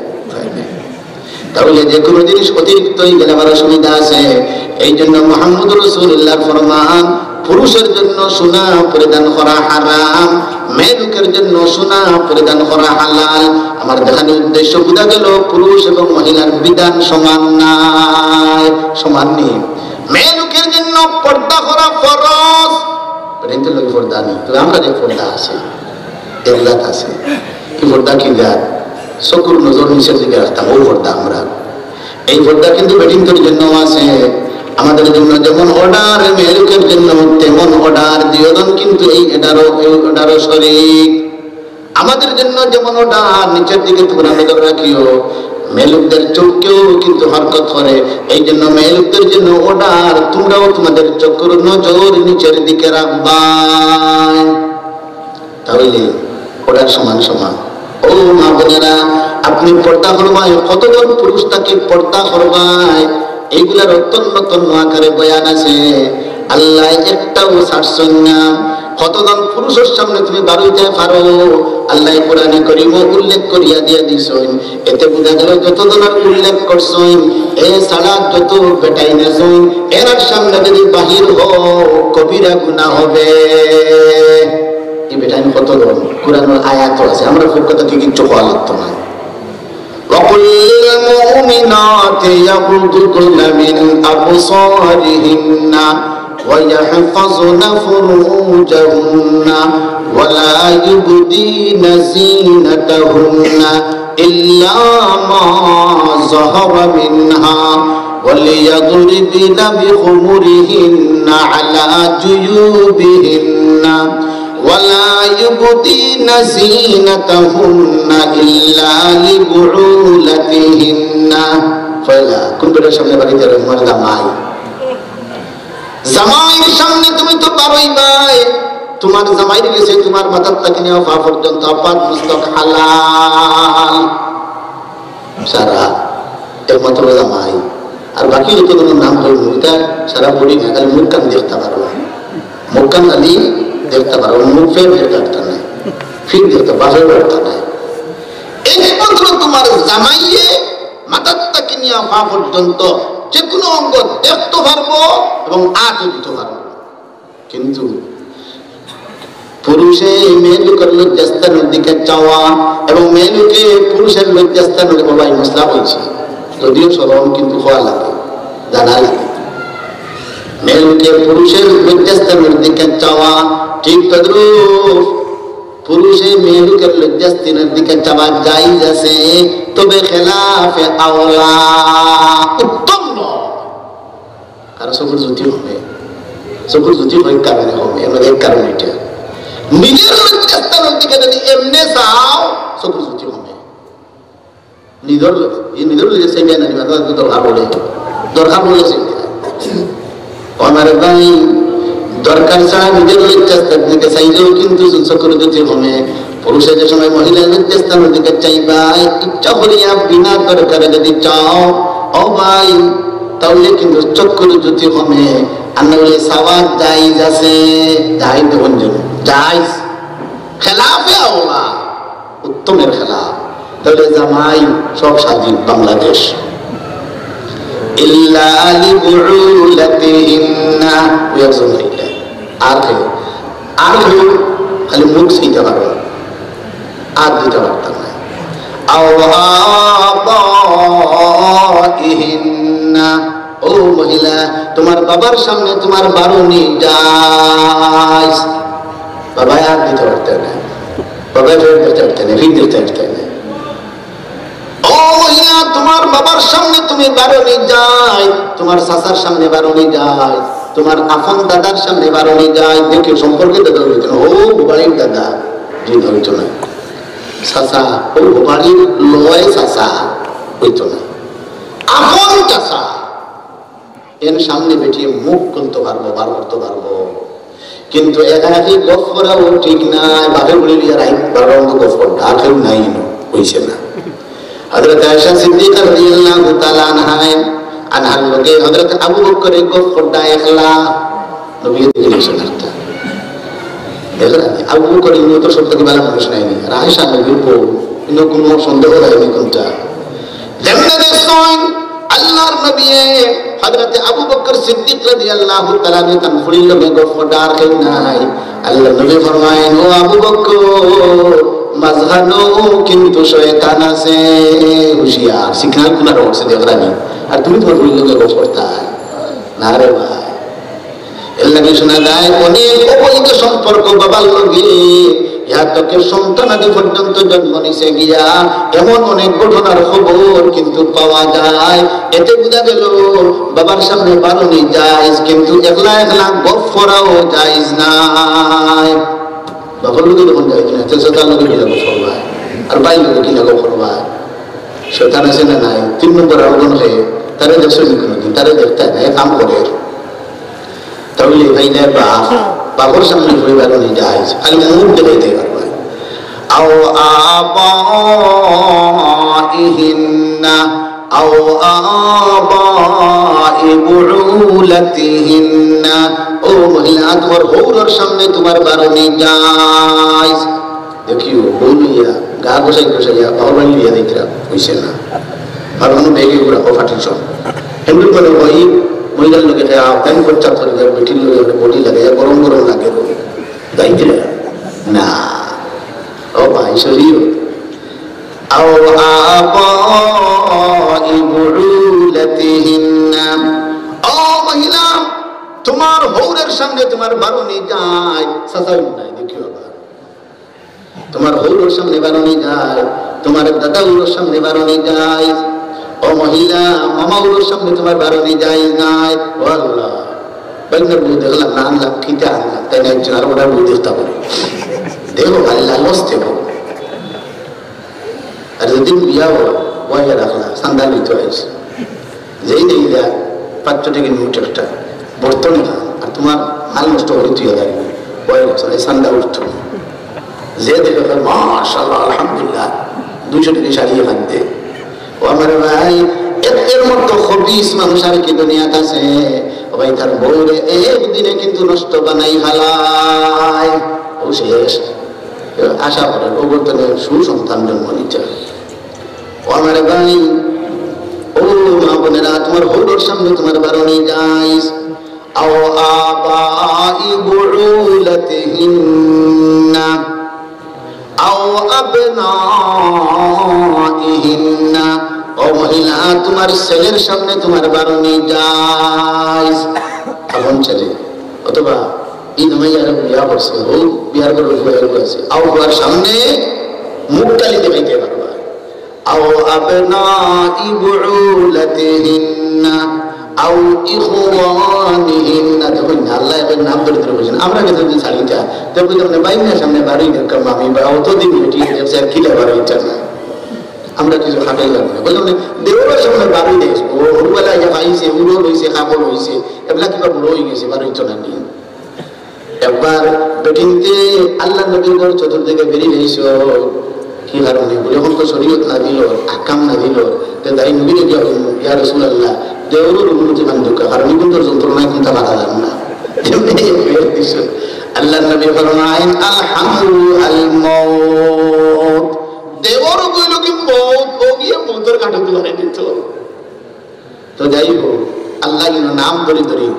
তাহলে যে কোনো জিনিস অতিরিক্ত হয়ে গেলে আবার অসুবিধা আছে। এই জন্য মোহাম্মদ রসুল্লাহর ফরমান, পুরুষের জন্য সোনা পরিধান করা হারাম, মেয়ে লোকের জন্য সোনা পরিধান করা হালাল। আমার দেখানোর উদ্দেশ্য বোঝা গেল, পুরুষ এবং মহিলার বিধান সমান নাই, সমান নেই। মেয়ে লোকের জন্য পর্দা করা ফরজ। বেটাইন্তর লাগি পর্দা নাই, তবে আমরার এক পর্দা আছে, এক জাত আছে। কি পর্দা, কি জাত? চকুর নজর নিচের দিকে রাখতাম, অউ পর্দা আমরার। এই পর্দা কিন্তু বেটাইন্তর জন্য আছে। আমাদের জন্য যেমন অর্ডার, মেয়েলোকের জন্য তেমন অর্ডার। দুইজন কিন্তু এই অর্ডারও, এই অর্ডারও শরিক। আমাদের জন্য যেমন অর্ডার, নিচের দিকে তোমরা নজর রাখিও, মেয়েলোকদের চোখেও কিন্তু হরকত করে। এই জন্য মেয়েলোকদের জন্য অর্ডার, তোমরাও তোমাদের চকুর নজর নিচের দিকে রাখবায়। তাইলে অর্ডার সমান সমান। ও মা বোনেরা, আপনি পর্দা করবায়, কতজন পুরুষ থাকি পর্দা করবায়, এইগুলার অত্যন্ত তন্ন আকারে বয়ান আছে। আল্লায় একটাও ছাড়ছইন না। কতজন পুরুষর সামনে তুমি বারইতায় পারো, আল্লায় কোরআনে করিমো উল্লেখ করিয়া দিয়া দিছইন। এতে বুঝা গেল যতজনর উল্লেখ করছইন, এ ছাড়া যত বেটাইন আছইন, এরার সামনে যদি বাহির হও, কবিরা গুনাহ হবে। এই বেটাইন কতজন? কোরআনর আয়াতও আছে, আমরার পক্ষ থাকি কিচ্ছু কওয়া লাগতো নায়। وقل للمؤمنات يغضضن من أبصارهن ويحفظن فروجهن ولا يبدين زينتهن إلا ما ظهر منها وليضربن بخمرهن على جيوبهن ولا يبدين زينتهن إلا لبعولتهن। পয়লা, কোন বেটার সামনে বাড়িতে রহমার জামাই? জামাইর সামনে তুমি তো বারইবায়, তোমার জামাইর গেছে তোমার মাথার থাকি নিয়া পা পর্যন্ত আপাদ মস্তক হালাল। সারা একমাত্র জামাই। আর বাকি যতগুলো নাম হইল, এটা সারা বডি না, খালি মুখ কান দেখতে পারো। মুখ কান খালি দেখতে পারো, মুখ ফের দেখতে পারতা নাই, ফির দেখতে পারো, পারতা নাই। একমাত্র তোমার জামাইয়ে মাথার থাকি নিয়া পা পর্যন্ত যে কোনো অঙ্গ দেখতে পারবো এবং আতও দিতে পারবো। কিন্তু পুরুষে মেয়েলোকর লজ্জাস্থানর দিকে চাওয়া এবং মেয়েলোকে পুরুষর লজ্জাস্থানর, বাবাই, মসলা হইছে, যদিও শরম, কিন্তু হওয়া লাগে, জানা লাগে। মেয়েলোকে পুরুষর লজ্জাস্থানর দিকে চাওয়া, ঠিক তদ্রূপ পুরুষে মেয়েলোকর লজ্জাস্থানর দিকে চাওয়া জায়েজ আছে, তবে খেলাফে আওলা, উত্তম নয়। কারণ চকুর জুতি হবে, চকুর জুতি হয় কারণে হবে, এর এক কারণ এটা। নিজর লজ্জাস্থানর দিকে যদি এমনে চাও, চকুর জুতি হবে। নিজর, এই নিজর লজ্জাস্থান না নিবা, দরকার পড়ে, দরকার পড়ে। আমার ভাই, দরকার ছাড়া নিজর লজ্জাস্থানর দিকে চাইলেও কিন্তু চকুর জুতি হবে। পুরুষে যে সময় মহিলার লজ্জাস্থানর দিকে চাইবা, ইচ্ছা করিয়া বিনা দরকারে যদি চাও, ও ভাই, তাহলে কিন্তু চকুর জুতি হবে। আর না হলে চাওয়া জায়েজ আছে, জায়েজ দেখুন যে জায়েজ, খেলাফে আওলা, উত্তমের খেলাফ। তাহলে জামাই সব স্বাধীন বাংলাদেশ। ইল্লা লিবুউলাতিহিন্না, ওই একজন হইলে। আর কেউ, আর কেউ খালি মুখ চাইতে পারো, আর দিতে পারতাম না। আও আবাইহিন্না, ও মহিলা, তোমার বাবার সামনে তোমার বারনি জায়েজ। বাবায় আর দিতে পারতে না, বাবায় ফেরত দিতে পারতে না, ঋণ দিতে পারতে না। ও মহিলা, তোমার বাবার সামনে তুমি বারনি জায়েজ, তোমার চাচার সামনে বারনি জায়েজ, তোমার আপন দাদার সামনে বারনি জায়েজ। দেখো, সম্পর্কে দাদা হইতো না, ও বাড়ির দাদা, জি, হইতো না। চাচা, ও বাড়ির লয় চাচা হইতো না, আপন চাচা। এর সামনে বেটিয়ে মুখ খুলতে পারবো, বার করতে পারবো, কিন্তু একাকি গফ করাও ঠিক নাই। বাপে বুড়ি লিয়া রাইত বারো গফ করতে, আর কেউ নাই, ইনো হইছে না। হযরত আয়েশা সিদ্দিকা রাদিয়াল্লাহু তাআলা আনহায়, আনহার লগে হযরত আবু বকরে গফ করতে একলা, নবী দেখে গেছেন একটা। এবার আবু বকর ইনো তো সব থেকে ভালো মানুষ নাইনি, আর আয়েশা নবীর বউ, ইনো কোনো সন্দেহ হয়নি কোনটা। যেমনে দেখছইন আল্লাহর নবী, হযরতে আবু বকর সিদ্দিক রাদিয়াল্লাহু তাআলা আনহু তান ফুড়ির লগে গফ করতে আর কেউ নাই। আল্লাহর নবী ফরমাইন, "ও আবু বকর, মাঝখানো কিন্তু শয়তান আছে, হুঁশিয়ার।" সিগন্যাল কোনার অবস্থা দেখরানি, আর তুমি তোমার ফুড়ির লগে গফ করতায় না রে ভাই। এর লাগি শোনা যায় অনেক অবৈধ সম্পর্ক বাবার লগে, ইয়া তক সন্তানাদি পর্যন্ত জন্ম নিছে গিয়া, এমন অনেক ঘটনার খবর কিন্তু পাওয়া যায়। এতে বুঝা গেল বাবার সামনে বারনি জায়েজ, কিন্তু একলা একলা গপ করাও জায়েজ নাই। বাবার লগে যখন যায় কিনা, তো তার লগে কিনা গপ করবা, আর ভাইর লগে কিনা গপ করবা। শয়তান আছে না নাই? তিন নম্বর আরো কোন হে? তারে দেখছো নি কোনোদিন? তারে দেখতে না, এ কাম করে। তাহলে ভাই দেয় বাপ, বাবার সামনে পরিবার উনি যায়, খালি মুখ দেখাইতে পারবে। আও আবাইহিন্না, আও আবাই বুউলাতিহিন্না। ও মহিলা, তোমার হৌরর সামনে তোমার বারনি যায়। দেখিও, বউ লইয়া, গা ঘষাই ঘষাইয়া, বাবার বাড়ি লইয়া দেখরা, হইছে না। আর কোনো ব্যাগে ঘুরা, ও ফাটিল সব। হিন্দু করে ওই মহিলার লোকে খায়, আও, তাই খরচা করে দেয়, বেটির লোকে ওখানে বডি লাগে, গরম গরম লাগে, যাইতে না। ও ভাই, শরীর। আও আবাই বুউলাতিহিন্না। ও মহিলা, তোমার হৌরের সামনে তোমার বারনি যায়, সাজাও নাই, দেখিও আবার। তোমার হৌরর সামনে বারনি যায়, তোমার দাদা হৌরর সামনে বারনি যায়। ও মহিলা, মামা হৌরর সামনে তোমার বারনি যায় নাই। ও আল্লাহ, বাইনার বউ দেখলাম না, আনলাম, কিতা আনলাম, তাই না? একজন আরো ওনার বউ দেখতে পারে। দেখো, আল্লাহ লস দেখো। আর যদি বিয়া হয়, বইয়া রাখলা, সান্দাল নিতে হয়েছে। যেই নেই যা, পাঁচশো টাকা নোট একটা, বর্তনে খান, আর তোমার মাল নষ্ট করে তুই দাঁড়িয়ে, বইয়া রাখছো, এই সান্দা উঠতো। যে দেখে, কয়, "মাশাআল্লাহ, আলহামদুলিল্লাহ, দুইশো টাকা শাড়ি এখান দে।" ও আমার ভাই, এর, এর মতো খবিস মানুষ আর কি দুনিয়াত আছে? ও ভাই, তার বউরে একদিনে কিন্তু নষ্ট বানাই হালায়। ও শেষ। আশা করেন, ও বলতে সুসন্তান জন্ম নিতে। ও আমার ভাই, ও মা বোনেরা, তোমার হৌরর সামনে তোমার বারনি জায়েজ। আও আবাই বুউলাতিহিন্না, আও আবনাইহিন্না। ও মহিলা, তোমার ছেলের সামনে তোমার বারনি জায়েজ। আপন ছেলে অথবা ঈদ মাইয়ার বিয়া করছে, হোক বিয়ার করে ফুয়া আছে, আও ফুয়ার সামনে মুখ কালি দেখাইতে পারবা। আও আবনাই বুউলাতিহিন্না, আও ইখওয়ানিহিন্না। দেখুন না, আল্লাহ এবার নাম ধরে ধরে বলছেন। আমরা কিন্তু যদি ছাড়ি যা, তো বলতে মানে বাইনার সামনে বারোই দেখতাম আমি, বা অতদিন বেটি দেখছে, আর কিলা বারোই না। আমরা কিছু খাটাই লাগবে না। বললাম না, দেওরের সামনে বারোই দেশ, ও হুরুবেলা ইয়া পাইছে, উড়ো লইছে, কাপড় লইছে, এবলা কিবা বড় হয়ে গেছে, বারোই তো না নিয়ে। একবার বেটিন্তে আল্লাহ নবীর ঘর চতুর্দিকে বেরিয়ে রইছে। কি কারণে? বলে, এখন তো শরীয়ত না দিল, আহকাম না দিল। তো তাই নবীরে গিয়া বলল, "ইয়া রাসূলুল্লাহ, দেওরর অনুমতি মান দুঃখ, কারণ এখন তো যন্ত্রণায় কোনটা বাধা যান না।" আল্লাহ নবী ফরমাইন, "আল হামলু আল মউত।" দেওর কইল কি মউত, ও গিয়ে মউতর কাঠে তুলে দিত। তো যাই হোক, আল্লাহ কিন্তু নাম ধরি ধরি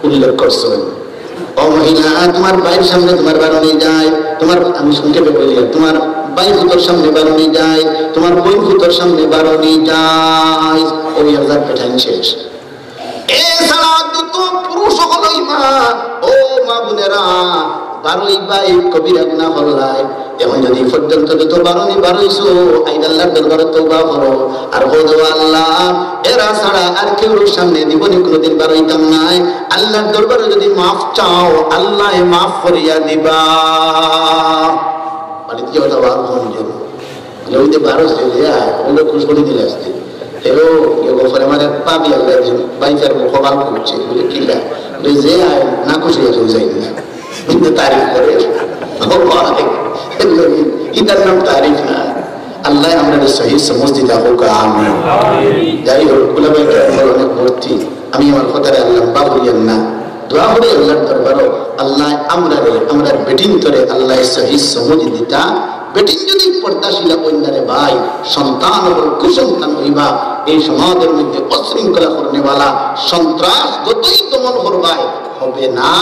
উল্লেখ করছেন। ও মহিলা, তোমার ভাইর সামনে তোমার বারনি যায়, তোমার, আমি সংক্ষেপে বলি, তোমার ভাই পুতর সামনে বারনি যায়, তোমার বোন পুতর সামনে বারনি যায়, ওই হাজার পেঠান শেষ। এছাড়া যত পুরুষ সকল ইমান, ও মা বোনেরা, বারোই ভাই কবিরা গুনাহ করলাই। এখন যদি পর্যন্ত যত বারোনি বারোইছো, আইজ আল্লাহর দরবারে তওবা করো। আর কও, "ও আল্লাহ, এরা ছাড়া আর কেউর সামনে জীবনে কোনোদিন বারোইতাম নাই।" আল্লাহর দরবারে যদি মাফ চাও, আল্লাহ মাফ করিয়া দিবা। মানে কি কথা বলবো? যে ওই যে বারো ছেলে, হ্যাঁ, ওগুলো খুশ করে দিলে আসতে। এও, এ বছর আমার এক পাবি আল্লাহ একজন বাইচার কপাল করছে, বলে, "কিলা?" বলে, "যে আয়, না খুশি হয়ে যাই না।" কিন্তু তারিফ করে, ও ভাই, এটার নাম তারিফ না। আল্লাহ আমরা সহি সমঝ দিতা হোক, আমিন। যাই হোক, ওলামায়ে কেরাম অনেক মূর্তি, আমি আমার কথারে আল্লাহ বাবুলিয়ান না। দোয়া করি আল্লাহর দরবারো, আল্লাহ আমরারে, আমরার বেটিন্তরে আল্লাহ সহি সমঝ দিতা। বেটিন যদি পর্দাশীলা অইন না রে ভাই, সন্তান অকল কুসন্তান অইবা, এই সমাজর মধ্যে অশৃঙ্খলা করনেওয়ালা, সন্ত্রাস যতই দমন করবায়, হবে না।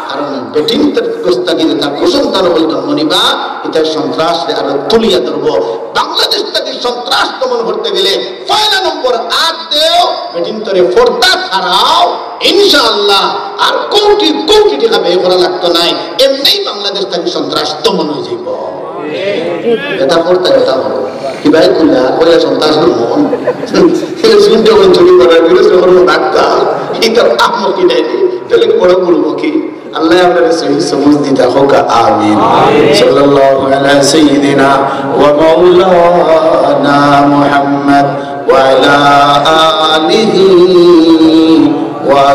কারণ বেটিন্তর গোস্তাগিরি তার কুসন্তান অকল জন্ম নিবা, এটা সন্ত্রাসরে আরো তুলিয়া ধরবো। বাংলাদেশ থাকি সন্ত্রাস দমন করতে গেলে পয়লা নম্বর আত দেও, বেটিন্তরে পর্দা ছাড়াও, ইনশাআল্লাহ আর কোটি কোটি টেকা ব্যয় করা লাগতো নায়, এমনেই বাংলাদেশ থাকি সন্ত্রাস দমন অই যাইবো। এটা পর্দা, এটা হলো কি ভাই, তুই না করলে সন্ত্রাস দমন। শুনতে মন চুরি করার বিরুদ্ধে কোনো ডাক্তার, এটা আহমকি নাই, তাহলে বড় বলবো কি? আল্লাহ আপনারা সহি সমঝ দিতা হোক, আমিন। সাল্লাল্লাহু আলা সাইয়্যিদিনা ওয়া মাওলানা মুহাম্মদ ওয়া আলা আলিহি ওয়া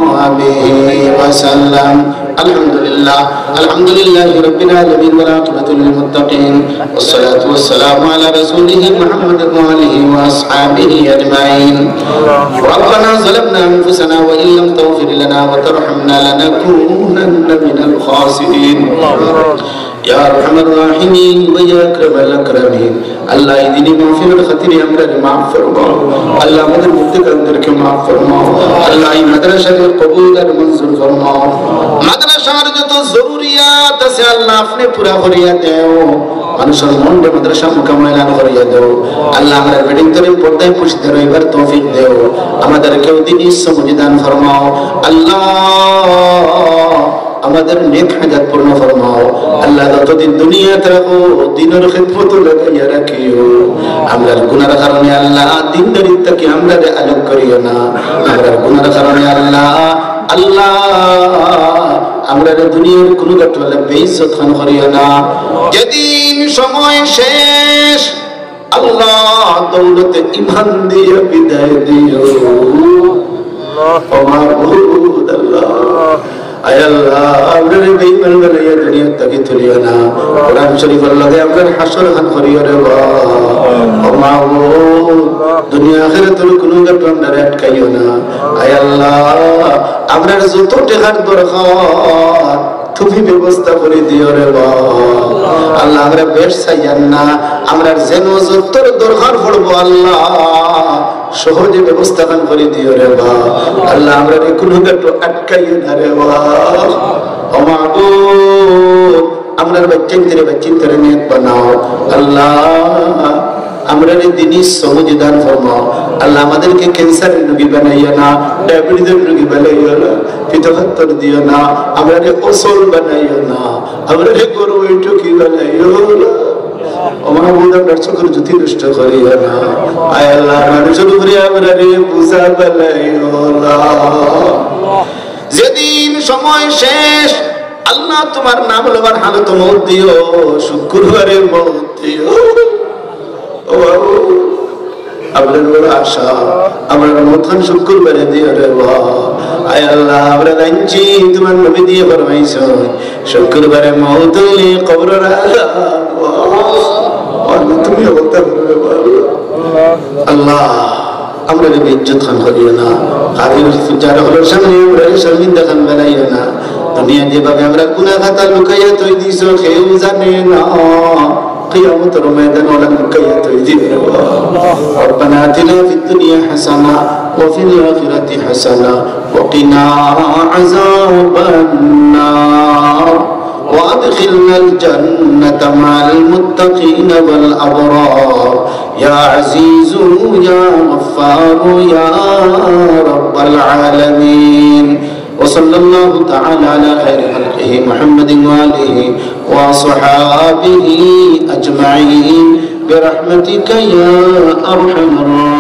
সাহবিহি ওয়া সাল্লাম। আলহামদুলিল্লাহ, আলহামদুলিল্লাহি রাব্বিল আলামিন ওয়াল আকিবাতু লিল মুত্তাকিন। والصلاة والسلام على رسوله محمد وآله وأصحابه أجمعين. ربنا ظلمنا أنفسنا وإن لم تغفر لنا وترحمنا لنكونن من الخاسرين. يا أرحم الراحمين ويا أكرم الأكرمين. আল্লাহ, এই দিনই মাহফিলের খাতিরে আমরারে মাফ ফরমাও। আল্লাহ, আমাদের মুর্দেগানদেরকে মাফ ফরমাও। আল্লাহ, এই মাদ্রাসাকে কবুল আর মঞ্জুর ফরমাও। মাদ্রাসার যত জরুরিয়াত আছে, আল্লাহ, আপনি পুরা করিয়া দেও। মানুষের মনরে মাদ্রাসামুখী ময়দান করিয়া দেও। আল্লাহ, আমরা বেটিন্তরে পর্দায় পুষিতে রইবার তৌফিক দেও। আমাদেরকেও দিনই সমঝ দান ফরমাও। আল্লাহ, আমাদের নেক হাজাত পূর্ণ ফরমাও। আল্লাহ, যতদিন দুনিয়াত রাখো, দিনের খেদমত লাগাইয়া রাখিও। আমরার গুনার কারণে আল্লাহ, দিনদারিত থাকি আমরারে আলোক করিও না। আমরার গুনার কারণে আল্লাহ, আল্লাহ, আমরারে দুনিয়ার কোনো ঘাটওয়ালা বেইজ্জত খান করিও না। যেদিন সময় শেষ, আল্লাহ, দৌলতে ইমান দিয়া বিদায় দিও। ও মাবুদ আল্লাহ, আয় আল্লাহ, আমরারে বেঈমান বানাইয়া দুনিয়া থাকি তুলিও না। কোরআন শরীফের লগে আমরার হাশর খান করিও রে বাবা। ও মাবুদ, দুনিয়া আখিরাতর কোনো ঘাটো আমরারে আটকাইও না। আয় আল্লাহ, আমরার যত টেকার দরকার, তুমি ব্যবস্থা করি দিও রে বাবা। আল্লাহ, আমরা বেশ চাইয়ার না, আমরার যেন যতর দরকার পড়বো আল্লাহ, সহজে ব্যবস্থা খান করি দিও রে বাবা। আল্লাহ, আমরারে কোনো ঘাটো আটকাইও না রে বাবা। ও মাবুদ, আমরার বাচ্চাইন্তরে, বাচ্চাইন্তরে নেক বানাও আল্লাহ। আমরারে দিনই সমঝ দান ফরমাও আল্লাহ। আমাদেরকে ক্যান্সারের রোগী বানাইও না, ডায়াবেটিসের রোগী বানাইও না, পিতপাত্তর দিও না, আমরারে অচল বানাইও না, আমরারে গরু বৈঠকি বানাইও না। ও মাবুদ, আমরার চোখর জ্যোতি নষ্ট করিও না। আয় আল্লাহ, মানুষের উপরে আমরারে বোঝা বানাইও না। যেদিন সময় শেষ, আল্লাহ, তোমার নাম লবার হালত মউত দিও, শুক্রবারে মউত দিও। ও বাবু, আমরার বড় আশা, আমরার মউত খান শুক্রবারে দিও রে বাবা। আয় আল্লাহ, আমরা জানছি তোমার নবী দিয়ে ফরমাইছো, শুক্রবারে মউত অইলে কবরর আযাব। ও আল্লাহ, তুমি অবতার করবে বাবা। আল্লাহ, আমরারে বেইজ্জত খান করিও না। কাফির ফুজ্জার অকলর সামনে আমরারে শর্মিন্দা খান বানাইও না। দুনিয়াত যেভাবে আমরার গুনাহ খাতা লুকাইয়া থই দিছো, কেউ জানে না। কিয়ামতর ময়দান ওলা লুকাইয়া থই দিও রে বাবা। ربنا آتنا في الدنيا حسنة وفي الآخرة حسنة وقنا عذاب النار. وأدخلنا الجنة مع المتقين والأبرار. يا عزيز يا غفار يا رب العالمين. وصلى الله تعالى على خير خلقه محمد وآله وصحابه أجمعين برحمتك يا أرحم الراحمين.